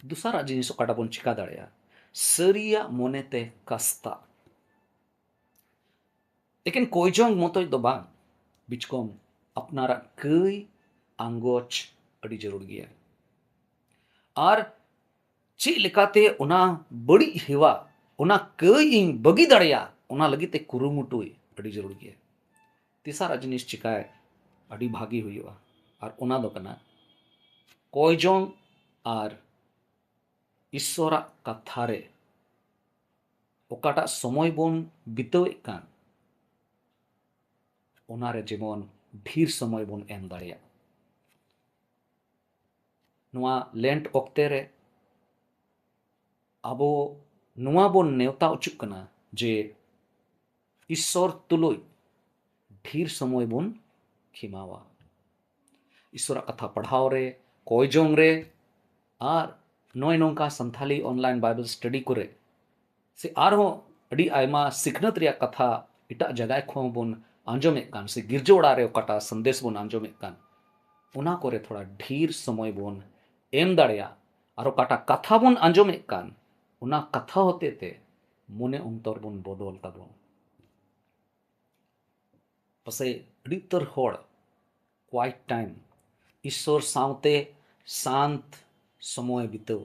ᱫᱚᱥᱟᱨᱟᱜ ᱡᱤᱱᱤᱥ ᱚᱠᱟᱴᱟᱜ ᱵᱚᱱ ᱪᱤᱠᱟ ᱫᱟᱲᱮᱭᱟᱜᱼᱟ, ᱥᱟᱹᱨᱤᱭᱟᱜ ᱢᱚᱱᱮᱛᱮ ᱠᱟᱥᱛᱟ᱾ ᱮᱠᱮᱱ ᱠᱚᱭ ᱡᱚᱝ ᱢᱚᱛᱚᱡ ᱫᱚ ᱵᱟᱝ, ᱵᱤᱪᱠᱚᱢ ᱟᱯᱱᱟᱨᱟᱜ ᱠᱟᱹᱭ ᱟᱸᱜᱚᱪ ᱟᱹᱰᱤ ᱡᱟᱹᱨᱩᱲ ᱜᱮᱭᱟ᱾ ᱟᱨ ᱪᱮᱫ ᱞᱮᱠᱟᱛᱮ ᱚᱱᱟ ᱵᱟᱹᱲᱤᱡ ᱦᱮᱣᱟ, ᱚᱱᱟ ᱠᱟᱹᱭ ᱤᱧ ᱵᱟᱹᱜᱤ ᱫᱟᱲᱮᱭᱟᱜ, ᱚᱱᱟ ᱞᱟᱹᱜᱤᱫ ᱛᱮ ᱠᱩᱨᱩᱢᱩᱴᱩᱭ ᱟᱹᱰᱤ ᱡᱟᱹᱨᱩᱲ ᱜᱮᱭᱟ᱾ ᱛᱮᱥᱟᱨᱟᱜ ᱡᱤᱱᱤᱥ ᱪᱤᱠᱟᱭ ᱟᱹᱰᱤ ᱵᱷᱟᱜᱮ ᱦᱩᱭᱩᱜᱼᱟ, ᱟᱨ ᱚᱱᱟ ᱫᱚ ᱠᱟᱱᱟ ᱠᱚᱭ ᱡᱚᱝ ᱟᱨ ᱤᱥᱥᱚᱨᱟᱜ ᱠᱟᱛᱷᱟ ᱨᱮ ᱚᱠᱟᱴᱟᱜ ᱥᱚᱢᱚᱭ ᱵᱚᱱ ᱵᱤᱛᱟᱹᱣᱮᱫ ᱠᱟᱱ, ᱚᱱᱟᱨᱮ ᱡᱮᱢᱚᱱ ᱰᱷᱮᱨ ᱥᱚᱢᱚᱭ ᱵᱚᱱ ᱮᱢ ᱫᱟᱲᱮᱭᱟᱜ᱾ ᱱᱚᱣᱟ ᱞᱮᱱᱴ ᱚᱠᱛᱮ ᱨᱮ ᱟᱵᱚ ᱱᱚᱣᱟ ᱵᱚᱱ ᱱᱮᱣᱛᱟ ᱦᱚᱪᱚᱜ ᱠᱟᱱᱟ ᱡᱮ ᱤᱥᱥᱚᱨ ᱛᱩᱞᱩᱡ ᱰᱷᱮᱨ ᱥᱚᱢᱚᱭ ᱵᱚᱱ ᱠᱷᱮᱢᱟᱣᱟ᱾ ᱤᱥᱥᱚᱨᱟᱜ ᱠᱟᱛᱷᱟ ᱯᱟᱲᱦᱟᱣ ᱨᱮ, ᱠᱚᱭ ᱡᱚᱝ ᱨᱮ, ᱟᱨ ᱱᱚᱜᱼᱚᱭ ᱱᱚᱝᱠᱟ ᱥᱟᱱᱛᱷᱟᱞᱤ online Bible study ᱠᱚᱨᱮ, ᱥᱮ ᱟᱨᱦᱚᱸ ᱟᱹᱰᱤ ᱟᱭᱢᱟ ᱥᱤᱠᱷᱱᱟᱹᱛ ᱨᱮᱭᱟᱜ ᱠᱟᱛᱷᱟ ᱮᱴᱟᱜ ᱡᱟᱭᱜᱟ ᱠᱷᱚᱱ ᱵᱚᱱ ᱟᱸᱡᱚᱢᱮᱫ ᱠᱟᱱ, ᱥᱮ ᱜᱤᱨᱡᱟᱹ ᱚᱲᱟᱜ ᱨᱮ ᱚᱠᱟᱴᱟᱜ ᱥᱟᱸᱫᱮᱥ ᱵᱚᱱ ᱟᱸᱡᱚᱢᱮᱫ ᱠᱟᱱ, ᱚᱱᱟ ᱠᱚᱨᱮ ᱛᱷᱚᱲᱟ ᱰᱷᱮᱨ ᱥᱚᱢᱚᱭ ᱵᱚᱱ ᱮᱢ ᱫᱟᱲᱮᱭᱟᱜ, ᱟᱨ ᱚᱠᱟᱴᱟᱜ ᱠᱟᱛᱷᱟ ᱵᱚᱱ ᱟᱸᱡᱚᱢᱮᱫ ᱠᱟᱱ, ᱚᱱᱟ ᱠᱟᱛᱷᱟ ᱦᱚᱛᱮ ᱛᱮ ᱢᱚᱱᱮ ᱚᱱᱛᱚᱨ ᱵᱚᱱ ᱵᱚᱫᱚᱞ ᱛᱟᱵᱚᱱ᱾ ᱯᱟᱥᱮᱡ ᱟᱹᱰᱤ ᱩᱛᱟᱹᱨ ᱦᱚᱲ quiet time, ᱤᱥᱥᱚᱨ ᱥᱟᱶᱛᱮ ᱥᱟᱱᱛ ᱥᱚᱢᱚᱭ ᱵᱤᱛᱟᱹᱣ,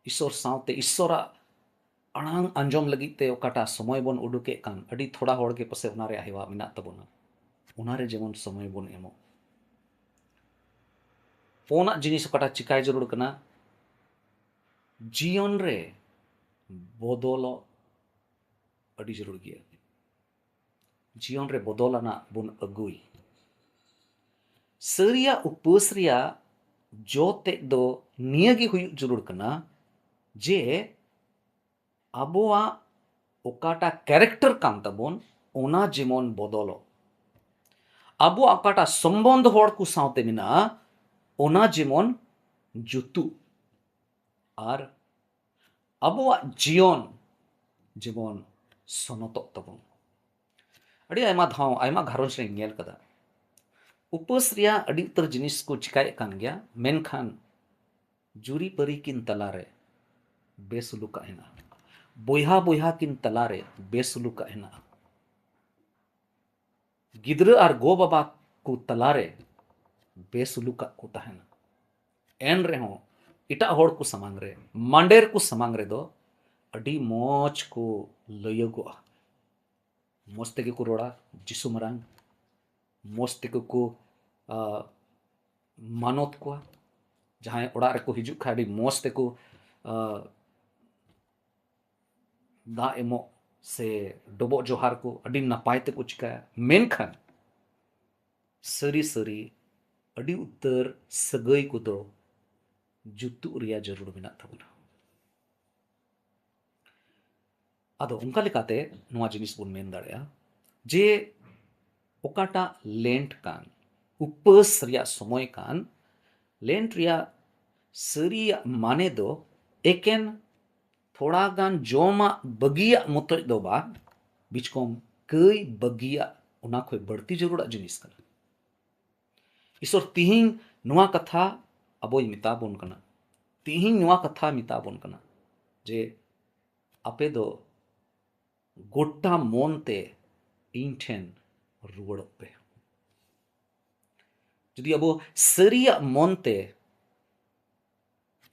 ᱤᱥᱥᱚᱨ ᱥᱟᱶᱛᱮ ᱤᱥᱥᱚᱨᱟᱜ ᱟᱲᱟᱝ ᱟᱸᱡᱚᱢ ᱞᱟᱹᱜᱤᱫ ᱛᱮ ᱚᱠᱟᱴᱟᱜ ᱥᱚᱢᱚᱭ ᱵᱚᱱ ᱩᱰᱩᱠᱮᱫ ᱠᱟᱱ, ᱟᱹᱰᱤ ᱛᱷᱚᱲᱟ ᱦᱚᱲ ᱜᱮ ᱯᱟᱥᱮᱡ ᱚᱱᱟ ᱨᱮᱭᱟᱜ ᱦᱮᱣᱟ ᱢᱮᱱᱟᱜ ᱛᱟᱵᱚᱱᱟ᱾ ᱚᱱᱟ ᱨᱮ ᱡᱮᱢᱚᱱ ᱥᱚᱢᱚᱭ ᱵᱚᱱ ᱮᱢᱚᱜ᱾ ᱯᱳᱱᱟᱜ ᱡᱤᱱᱤᱥ ᱚᱠᱟᱴᱟᱜ ᱪᱤᱠᱟᱭ ᱡᱟᱹᱨᱩᱲ ᱠᱟᱱᱟ, ᱡᱤᱭᱚᱱ ᱨᱮ ᱵᱚᱫᱚᱞᱚᱜ ᱟᱹᱰᱤ ᱡᱟᱹᱨᱩᱲ ᱜᱮᱭᱟ᱾ ᱡᱤᱭᱚᱱ ᱨᱮ ᱵᱚᱫᱚᱞ ᱟᱱᱟᱜ ᱵᱚᱱ ᱟᱹᱜᱩᱭ᱾ ᱥᱟᱹᱨᱤᱭᱟᱜ ᱩᱯᱟᱹᱥ ᱨᱮᱭᱟᱜ ᱡᱚ ᱛᱮᱫ ᱫᱚ ᱱᱤᱭᱟᱹ ᱜᱮ ᱦᱩᱭᱩᱜ ᱡᱟᱹᱨᱩᱲ ᱠᱟᱱᱟ ᱡᱮ ᱟᱵᱚᱣᱟᱜ ᱚᱠᱟᱴᱟᱜ character ᱠᱟᱱ ᱛᱟᱵᱚᱱ, ᱚᱱᱟ ᱡᱮᱢᱚᱱ ᱵᱚᱫᱚᱞᱚᱜ᱾ ᱟᱵᱚᱣᱟᱜ ᱚᱠᱟᱴᱟᱜ ᱥᱚᱢᱵᱚᱱᱫᱷ ᱦᱚᱲ ᱠᱚ ᱥᱟᱶᱛᱮ ᱢᱮᱱᱟᱜᱼᱟ, ᱚᱱᱟ ᱡᱮᱢᱚᱱ ᱡᱩᱛᱩᱜ ᱟᱨ ᱟᱵᱚᱣᱟᱜ ᱡᱤᱭᱚᱱ ᱡᱮᱢᱚᱱ ᱥᱚᱱᱚᱛᱚᱜ ᱛᱟᱵᱚᱱ᱾ ᱟᱹᱰᱤ ᱟᱭᱢᱟ ᱫᱷᱟᱣ ᱟᱭᱢᱟ ᱜᱷᱟᱨᱚᱸᱡᱽ ᱨᱮᱧ ᱧᱮᱞ ᱠᱟᱫᱟ, ᱩᱯᱟᱹᱥ ᱨᱮᱭᱟᱜ ᱟᱹᱰᱤ ᱩᱛᱟᱹᱨ ᱡᱤᱱᱤᱥ ᱠᱚ ᱪᱤᱠᱟᱭᱮᱫ ᱠᱟᱱ ᱜᱮᱭᱟ, ᱢᱮᱱᱠᱷᱟᱱ ᱡᱩᱨᱤᱯᱟᱹᱨᱤ ᱠᱤᱱ ᱛᱟᱞᱟᱨᱮ ᱵᱮᱥᱩᱞᱩᱠᱟᱜ ᱦᱮᱱᱟᱜᱼᱟ, ᱵᱚᱭᱦᱟ ᱵᱚᱭᱦᱟ ᱠᱤᱱ ᱛᱟᱞᱟᱨᱮ ᱵᱮᱥᱩᱞᱩᱠᱟᱜ ᱦᱮᱱᱟᱜᱼᱟ, ᱜᱤᱫᱽᱨᱟᱹ ᱟᱨ ᱜᱚ ᱵᱟᱵᱟ ᱠᱚ ᱛᱟᱞᱟᱨᱮ ᱵᱮᱥᱩᱞᱩᱠᱟᱜ ᱠᱚ ᱛᱟᱦᱮᱱᱟ᱾ ᱮᱱ ᱨᱮᱦᱚᱸ ᱮᱴᱟᱜ ᱦᱚᱲ ᱠᱚ ᱥᱟᱢᱟᱝ ᱨᱮ, ᱢᱟᱸᱰᱮᱨ ᱠᱚ ᱥᱟᱢᱟᱝ ᱨᱮᱫᱚ ᱟᱹᱰᱤ ᱢᱚᱡᱽ ᱠᱚ ᱞᱟᱹᱭᱟᱹᱜᱚᱜᱼᱟ, ᱢᱚᱡᱽ ᱛᱮᱜᱮ ᱠᱚ ᱨᱚᱲᱟ ᱡᱤᱥᱩ ᱢᱟᱨᱟᱝ, ᱢᱚᱡᱽ ᱛᱮᱜᱮ ᱠᱚ ᱟ, ᱢᱟᱱᱚᱛ ᱠᱚᱣᱟ᱾ ᱡᱟᱦᱟᱸᱭ ᱚᱲᱟᱜ ᱨᱮᱠᱚ ᱦᱤᱡᱩᱜ ᱠᱷᱟᱱ ᱟᱹᱰᱤ ᱢᱚᱡᱽ ᱛᱮᱠᱚ ᱟ, ᱫᱟᱜ ᱮᱢᱚᱜ ᱥᱮ ᱰᱚᱵᱚᱜ ᱡᱚᱦᱟᱨ ᱠᱚ ᱟᱹᱰᱤ ᱱᱟᱯᱟᱭ ᱛᱮᱠᱚ ᱪᱤᱠᱟᱹᱭᱟ᱾ ᱢᱮᱱᱠᱷᱟᱱ ᱥᱟᱹᱨᱤ ᱥᱟᱹᱨᱤ ᱟᱹᱰᱤ ᱩᱛᱟᱹᱨ ᱥᱟᱹᱜᱟᱹᱭ ᱠᱚᱫᱚ ᱡᱩᱛᱩᱜ ᱨᱮᱭᱟᱜ ᱡᱟᱹᱨᱩᱲ ᱢᱮᱱᱟᱜ ᱛᱟᱵᱚᱱᱟ᱾ ᱟᱫᱚ ᱚᱱᱠᱟ ᱞᱮᱠᱟᱛᱮ ᱱᱚᱣᱟ ᱡᱤᱱᱤᱥ ᱵᱚᱱ ᱢᱮᱱ ᱫᱟᱲᱮᱭᱟᱜᱼᱟ ᱡᱮ ᱚᱠᱟᱴᱟᱜ ᱞᱮᱱᱴ ᱠᱟᱱ, ᱩᱯᱟᱹᱥ ᱨᱮᱭᱟᱜ ᱥᱚᱢᱚᱭ ᱠᱟᱱ, ᱞᱮᱱᱴ ᱨᱮᱭᱟᱜ ᱥᱟᱹᱨᱤᱭᱟᱜ ᱢᱟᱱᱮ ᱫᱚ ᱮᱠᱮᱱ ᱛᱷᱚᱲᱟ ᱜᱟᱱ ᱡᱚᱢᱟᱜ ᱵᱟᱹᱜᱤᱭᱟᱜ ᱢᱚᱛᱚᱡ ᱫᱚ ᱵᱟᱝ, ᱵᱤᱪᱠᱚᱢ ᱠᱟᱹᱭ ᱵᱟᱹᱜᱤᱭᱟᱜ ᱚᱱᱟ ᱠᱷᱚᱱ ᱵᱟᱹᱲᱛᱤ ᱡᱟᱹᱨᱩᱲᱟᱜ ᱡᱤᱱᱤᱥ ᱠᱟᱱᱟ᱾ ᱤᱥᱚᱨ ᱛᱤᱦᱤᱧ ᱱᱚᱣᱟ ᱠᱟᱛᱷᱟ ᱟᱵᱚᱭ ᱢᱮᱛᱟ ᱵᱚᱱ ᱠᱟᱱᱟ, ᱛᱤᱦᱤᱧ ᱱᱚᱣᱟ ᱠᱟᱛᱷᱟ ᱢᱮᱛᱟ ᱵᱚᱱ ᱠᱟᱱᱟ ᱡᱮ ᱟᱯᱮ ᱫᱚ ᱜᱚᱴᱟ ᱢᱚᱱ ᱛᱮ ᱤᱧ ᱴᱷᱮᱱ ᱨᱩᱣᱟᱹᱲᱚᱜ ᱯᱮ᱾ ᱡᱩᱫᱤ ᱟᱵᱚ ᱥᱟᱹᱨᱤᱭᱟᱜ ᱢᱚᱱ ᱛᱮ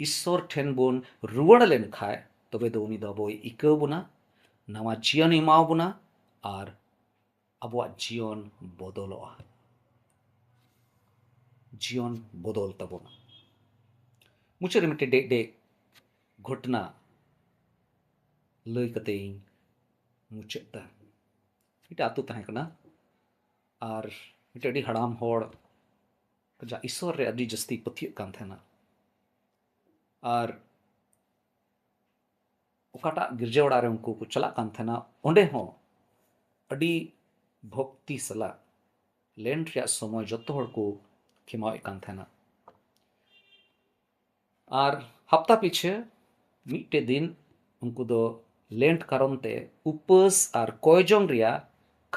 ᱤᱥᱥᱚᱨ ᱴᱷᱮᱱ ᱵᱚᱱ ᱨᱩᱣᱟᱹᱲ ᱞᱮᱱ ᱠᱷᱟᱡ, ᱛᱚᱵᱮ ᱫᱚ ᱩᱱᱤ ᱫᱚ ᱟᱵᱚᱭ ᱤᱠᱟᱹᱣ ᱵᱚᱱᱟ, ᱱᱟᱣᱟ ᱡᱤᱭᱚᱱᱮ ᱮᱢᱟᱣ ᱵᱚᱱᱟ, ᱟᱨ ᱟᱵᱚᱣᱟᱜ ᱡᱤᱭᱚᱱ ᱵᱚᱫᱚᱞᱚᱜᱼᱟ᱾ ᱡᱤᱭᱚᱱ ᱵᱚᱫᱚᱞ ᱛᱟᱵᱚᱱᱟ᱾ ᱢᱩᱪᱟᱹᱫ ᱨᱮ ᱢᱤᱫᱴᱮᱡ ᱰᱮᱡ ᱰᱮᱡ ᱜᱷᱚᱴᱱᱟ ᱞᱟᱹᱭ ᱠᱟᱛᱮ ᱤᱧ ᱢᱩᱪᱟᱹᱫ ᱫᱟ᱾ ᱢᱤᱫᱴᱮᱡ ᱟᱛᱳ ᱛᱟᱦᱮᱸ ᱠᱟᱱᱟ, ᱟᱨ ᱢᱤᱫᱴᱮᱡ ᱟᱹᱰᱤ ᱦᱟᱲᱟᱢ ᱦᱚᱲ ᱠᱟᱡᱟᱠ ᱤᱥᱚᱨ ᱨᱮ ᱟᱹᱰᱤ ᱡᱟᱹᱥᱛᱤ ᱯᱟᱹᱛᱭᱟᱹᱜ ᱠᱟᱱ ᱛᱟᱦᱮᱱᱟ᱾ ᱟᱨ ᱚᱠᱟᱴᱟᱜ ᱜᱤᱨᱡᱟᱹ ᱚᱲᱟᱜ ᱨᱮ ᱩᱱᱠᱩ ᱠᱚ ᱪᱟᱞᱟᱜ ᱠᱟᱱ ᱛᱟᱦᱮᱱᱟ, ᱚᱸᱰᱮ ᱦᱚᱸ ᱟᱹᱰᱤ ᱵᱷᱚᱠᱛᱤ ᱥᱟᱞᱟᱜ ᱞᱮᱱᱴ ᱨᱮᱭᱟᱜ ᱥᱚᱢᱚᱭ ᱡᱚᱛᱚ ᱦᱚᱲ ᱠᱚ ᱠᱷᱮᱢᱟᱣᱮᱫ ᱠᱟᱱ ᱛᱟᱦᱮᱱᱟ᱾ ᱟᱨ ᱦᱟᱯᱛᱟ ᱯᱤᱪᱷᱟᱹ ᱢᱤᱫᱴᱮᱡ ᱫᱤᱱ ᱩᱱᱠᱩ ᱫᱚ ᱞᱮᱱᱴ ᱠᱟᱨᱚᱱ ᱛᱮ ᱩᱯᱟᱹᱥ ᱟᱨ ᱠᱚᱭᱡᱚᱝ ᱨᱮᱭᱟᱜ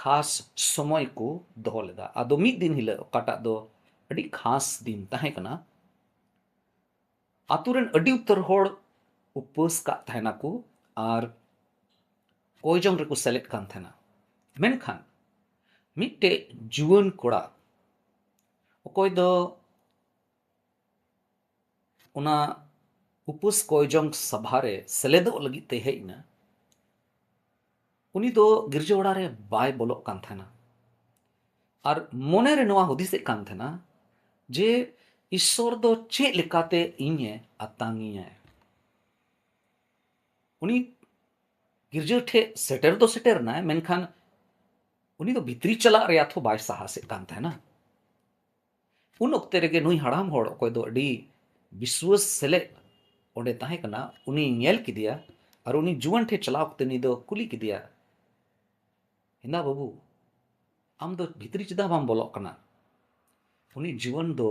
ᱠᱷᱟᱥ ᱥᱚᱢᱚᱭ ᱠᱚ ᱫᱚᱦᱚ ᱞᱮᱫᱟ᱾ ᱟᱫᱚ ᱢᱤᱫ ᱫᱤᱱ ᱦᱤᱞᱳᱜ, ᱚᱠᱟᱴᱟᱜ ᱫᱚ ᱟᱹᱰᱤ ᱠᱷᱟᱥ ᱫᱤᱱ ᱛᱟᱦᱮᱸ ᱠᱟᱱᱟ, ᱟᱛᱳ ᱨᱮᱱ ᱟᱹᱰᱤ ᱩᱛᱟᱹᱨ ᱦᱚᱲ ᱩᱯᱟᱹᱥ ᱠᱟᱜ ᱛᱟᱦᱮᱱᱟᱠᱚ ᱟᱨ ᱠᱚᱭᱡᱚᱝ ᱨᱮᱠᱚ ᱥᱮᱞᱮᱫ ᱠᱟᱱ ᱛᱟᱦᱮᱱᱟ᱾ ᱢᱮᱱᱠᱷᱟᱱ ᱢᱤᱫᱴᱮᱡ ᱡᱩᱣᱟᱹᱱ ᱠᱚᱲᱟ, ᱚᱠᱚᱭ ᱫᱚ ᱚᱱᱟ ᱩᱯᱟᱹᱥ ᱠᱚᱭᱡᱚᱝ ᱥᱟᱵᱷᱟ ᱨᱮ ᱥᱮᱞᱮᱫᱚᱜ ᱞᱟᱹᱜᱤᱫ ᱛᱮ ᱦᱮᱡ ᱮᱱᱟ, ᱩᱱᱤ ᱫᱚ ᱜᱤᱨᱡᱟᱹ ᱚᱲᱟᱜ ᱨᱮ ᱵᱟᱭ ᱵᱚᱞᱚᱜ ᱠᱟᱱ ᱛᱟᱦᱮᱱᱟ᱾ ᱟᱨ ᱢᱚᱱᱮ ᱨᱮ ᱱᱚᱣᱟ ᱦᱩᱫᱤᱥᱮᱫ ᱠᱟᱱ ᱛᱟᱦᱮᱱᱟ ᱡᱮ ᱤᱥᱥᱚᱨ ᱫᱚ ᱪᱮᱫ ᱞᱮᱠᱟᱛᱮ ᱤᱧᱮ ᱟᱛᱟᱝᱤᱧᱟᱭ᱾ ᱩᱱᱤ ᱜᱤᱨᱡᱟᱹ ᱴᱷᱮᱡ ᱥᱮᱴᱮᱨ ᱫᱚ ᱥᱮᱴᱮᱨ ᱮᱱᱟᱭ, ᱢᱮᱱᱠᱷᱟᱱ ᱩᱱᱤ ᱫᱚ ᱵᱷᱤᱛᱨᱤ ᱪᱟᱞᱟᱜ ᱨᱮᱭᱟᱜ ᱛᱷᱚ ᱵᱟᱭ ᱥᱟᱦᱟᱥᱮᱫ ᱠᱟᱱ ᱛᱟᱦᱮᱱᱟ᱾ ᱩᱱ ᱚᱠᱛᱮ ᱨᱮᱜᱮ ᱱᱩᱭ ᱦᱟᱲᱟᱢ ᱦᱚᱲ, ᱚᱠᱚᱭ ᱫᱚ ᱟᱹᱰᱤ ᱵᱤᱥᱣᱟᱹᱥ ᱥᱮᱞᱮᱫ ᱚᱸᱰᱮ ᱛᱟᱦᱮᱸ ᱠᱟᱱᱟ, ᱩᱱᱤ ᱧᱮᱞ ᱠᱮᱫᱮᱭᱟ ᱟᱨ ᱩᱱᱤ ᱡᱩᱣᱟᱹᱱ ᱴᱷᱮᱱ ᱪᱟᱞᱟᱣ ᱠᱟᱛᱮ ᱩᱱᱤ ᱫᱚ ᱠᱩᱞᱤ ᱠᱮᱫᱮᱭᱟ, "ᱦᱮᱸᱫᱟ ᱵᱟᱹᱵᱩ, ᱟᱢ ᱫᱚ ᱵᱷᱤᱛᱨᱤ ᱪᱮᱫᱟᱜ ᱵᱟᱢ ᱵᱚᱞᱚᱜ ᱠᱟᱱᱟ?" ᱩᱱᱤ ᱡᱩᱣᱟᱹᱱ ᱫᱚ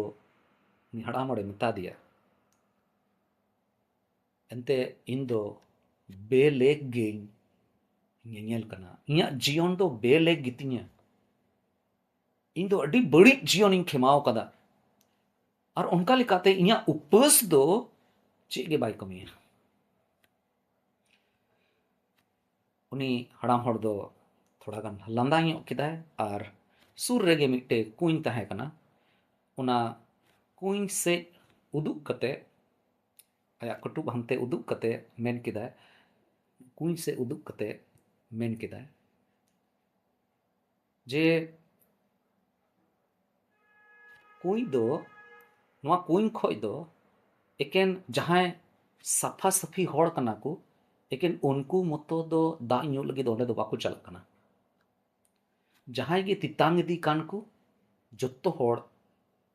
ᱩᱱᱤ ᱦᱟᱲᱟᱢ ᱦᱚᱲᱮ ᱢᱮᱛᱟ ᱫᱮᱭᱟ, "ᱮᱱᱛᱮ ᱤᱧ ᱫᱚ ᱵᱮᱞᱮᱠ ᱜᱮᱧ ᱧᱮᱧᱮᱞ ᱠᱟᱱᱟ, ᱤᱧᱟᱹᱜ ᱡᱤᱭᱚᱱ ᱫᱚ ᱵᱮᱞᱮᱠ ᱜᱮᱛᱤᱧᱟ, ᱤᱧ ᱫᱚ ᱟᱹᱰᱤ ᱵᱟᱹᱲᱤᱡ ᱡᱤᱭᱚᱱᱤᱧ ᱠᱷᱮᱢᱟᱣ ᱠᱟᱫᱟ, ᱟᱨ ᱚᱱᱠᱟ ᱞᱮᱠᱟᱛᱮ ᱤᱧᱟᱹᱜ ᱩᱯᱟᱹᱥ ᱫᱚ ᱪᱮᱫ ᱜᱮ ᱵᱟᱭ ᱠᱟᱹᱢᱤᱭᱟ᱾" ᱩᱱᱤ ᱦᱟᱲᱟᱢ ᱦᱚᱲ ᱫᱚ ᱛᱷᱚᱲᱟ ᱜᱟᱱ ᱞᱟᱸᱫᱟ ᱧᱚᱜ ᱠᱮᱫᱟᱭ ᱟᱨ ᱥᱩᱨ ᱨᱮᱜᱮ ᱢᱤᱫᱴᱮᱡ ᱠᱩᱧ ᱛᱟᱦᱮᱸ ᱠᱟᱱᱟ, ᱚᱱᱟ ᱠᱩᱧ ᱥᱮᱫ ᱩᱫᱩᱜ ᱠᱟᱛᱮ, ᱟᱭᱟᱜ ᱠᱟᱹᱴᱩᱵ ᱦᱟᱱᱛᱮ ᱩᱫᱩᱜ ᱠᱟᱛᱮ ᱢᱮᱱ ᱠᱮᱫᱟᱭ, ᱠᱩᱧ ᱥᱮᱫ ᱩᱫᱩᱜ ᱠᱟᱛᱮ ᱢᱮᱱ ᱠᱮᱫᱟᱭ ᱡᱮ ᱠᱩᱧ ᱫᱚ, ᱱᱚᱣᱟ ᱠᱩᱧ ᱠᱷᱚᱡ ᱫᱚ ᱮᱠᱮᱱ ᱡᱟᱦᱟᱸᱭ ᱥᱟᱯᱷᱟ ᱥᱟᱹᱯᱷᱤ ᱦᱚᱲ ᱠᱟᱱᱟ ᱠᱚ, ᱮᱠᱮᱱ ᱩᱱᱠᱩ ᱢᱚᱛᱚ ᱫᱚ ᱫᱟᱜ ᱧᱩ ᱞᱟᱹᱜᱤᱫ ᱚᱸᱰᱮ ᱫᱚ ᱵᱟᱠᱚ ᱪᱟᱞᱟᱜ ᱠᱟᱱᱟ᱾ ᱡᱟᱦᱟᱸᱭ ᱜᱮ ᱛᱮᱛᱟᱝ ᱤᱫᱤ ᱠᱟᱱ ᱠᱚ, ᱡᱚᱛᱚ ᱦᱚᱲ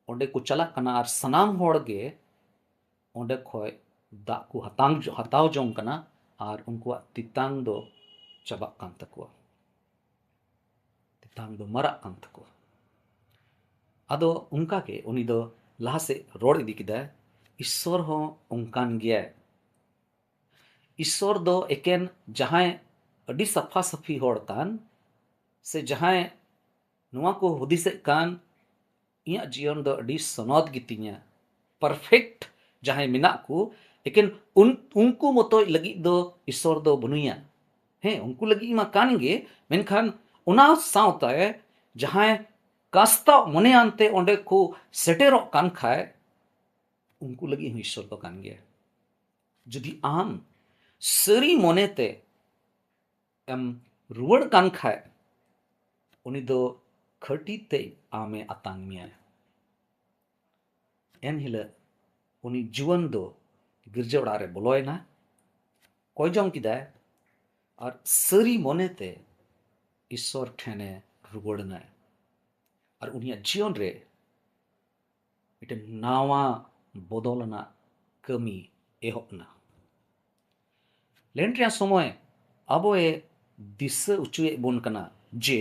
ᱚᱸᱰᱮ ᱠᱚ ᱪᱟᱞᱟᱜ ᱠᱟᱱᱟ ᱟᱨ ᱥᱟᱱᱟᱢ ᱦᱚᱲ ᱜᱮ ᱚᱸᱰᱮ ᱠᱷᱚᱡ ᱫᱟᱜ ᱠᱚ ᱦᱟᱛᱟᱝ-, ᱦᱟᱛᱟᱣ ᱡᱚᱝ ᱠᱟᱱᱟ ᱟᱨ ᱩᱱᱠᱩᱣᱟᱜ ᱛᱮᱛᱟᱝ ᱫᱚ ᱪᱟᱵᱟᱜ ᱠᱟᱱ ᱛᱟᱠᱚᱣᱟ, ᱛᱮᱛᱟᱝ ᱫᱚ ᱢᱟᱨᱟᱜ ᱠᱟᱱ ᱛᱟᱠᱚᱣᱟ᱾ ᱟᱫᱚ ᱚᱱᱠᱟ ᱜᱮ ᱩᱱᱤ ᱫᱚ ᱞᱟᱦᱟ ᱥᱮᱫ ᱨᱚᱲ ᱤᱫᱤ ᱠᱮᱫᱟᱭ, ᱤᱥᱥᱚᱨ ᱦᱚᱸ ᱚᱱᱠᱟᱱ ᱜᱮᱭᱟᱭ᱾ ᱤᱥᱥᱚᱨ ᱫᱚ ᱮᱠᱮᱱ ᱡᱟᱦᱟᱸᱭ ᱟᱹᱰᱤ ᱥᱟᱯᱷᱟ ᱥᱟᱹᱯᱷᱤ ᱦᱚᱲ ᱠᱟᱱ, ᱥᱮ ᱡᱟᱦᱟᱸᱭ ᱱᱚᱣᱟ ᱠᱚ ᱦᱩᱫᱤᱥᱮᱫ ᱠᱟᱱ, ᱤᱧᱟᱹᱜ ᱡᱤᱭᱚᱱ ᱫᱚ ᱟᱹᱰᱤ ᱥᱚᱱᱚᱛ ᱜᱮᱛᱤᱧᱟ, perfect ᱡᱟᱦᱟᱸᱭ ᱢᱮᱱᱟᱜ ᱠᱚ, ᱮᱠᱮᱱ ᱩᱱ-, ᱩᱱᱠᱩ ᱢᱚᱛᱚᱡ ᱞᱟᱹᱜᱤᱫ ᱫᱚ ᱤᱥᱥᱚᱨ ᱫᱚ ᱵᱟᱹᱱᱩᱭᱟ᱾ ᱦᱮᱸ, ᱩᱱᱠᱩ ᱞᱟᱹᱜᱤᱫ ᱢᱟ ᱠᱟᱱ ᱜᱮ, ᱢᱮᱱᱠᱷᱟᱱ ᱚᱱᱟ ᱥᱟᱶᱛᱮ ᱡᱟᱦᱟᱸᱭ ᱠᱟᱥᱛᱟ ᱢᱚᱱᱮᱭᱟᱱᱛᱮ ᱚᱸᱰᱮ ᱠᱚ ᱥᱮᱴᱮᱨᱚᱜ ᱠᱟᱱ ᱠᱷᱟᱡ, ᱩᱱᱠᱩ ᱞᱟᱹᱜᱤᱫ ᱦᱚᱸ ᱤᱥᱥᱚᱨ ᱫᱚ ᱠᱟᱱ ᱜᱮᱭᱟ᱾ ᱡᱩᱫᱤ ᱟᱢ ᱥᱟᱹᱨᱤ ᱢᱚᱱᱮᱛᱮ ᱮᱢ ᱨᱩᱣᱟᱹᱲ ᱠᱟᱱ ᱠᱷᱟᱡ, ᱩᱱᱤ ᱫᱚ ᱠᱷᱟᱹᱴᱤ ᱛᱮ ᱟᱢᱮ ᱟᱛᱟᱝ ᱢᱮᱭᱟ᱾ ᱮᱱᱦᱤᱞᱳᱜ ᱩᱱᱤ ᱡᱩᱣᱟᱹᱱ ᱫᱚ ᱜᱤᱨᱡᱟᱹ ᱚᱲᱟᱜ ᱨᱮ ᱵᱚᱞᱚᱭᱮᱱᱟ, ᱠᱚᱭ ᱡᱚᱝ ᱠᱮᱫᱟᱭ ᱟᱨ ᱥᱟᱹᱨᱤ ᱢᱚᱱᱮᱛᱮ ᱤᱥᱥᱚᱨ ᱴᱷᱮᱱᱮ ᱨᱩᱣᱟᱹᱲ ᱮᱱᱟᱭ᱾ ᱟᱨ ᱩᱱᱤᱭᱟᱜ ᱡᱤᱭᱚᱱ ᱨᱮ ᱢᱤᱫᱴᱮᱱ ᱱᱟᱣᱟ ᱵᱚᱫᱚᱞ ᱟᱱᱟᱜ ᱠᱟᱹᱢᱤ ᱮᱦᱚᱵ ᱮᱱᱟ᱾ ᱞᱮᱱ ᱨᱮᱭᱟᱜ ᱥᱚᱢᱚᱭ ᱟᱵᱚᱭ ᱫᱤᱥᱟᱹ ᱦᱚᱪᱚᱭᱮᱫ ᱵᱚᱱ ᱠᱟᱱᱟ ᱡᱮ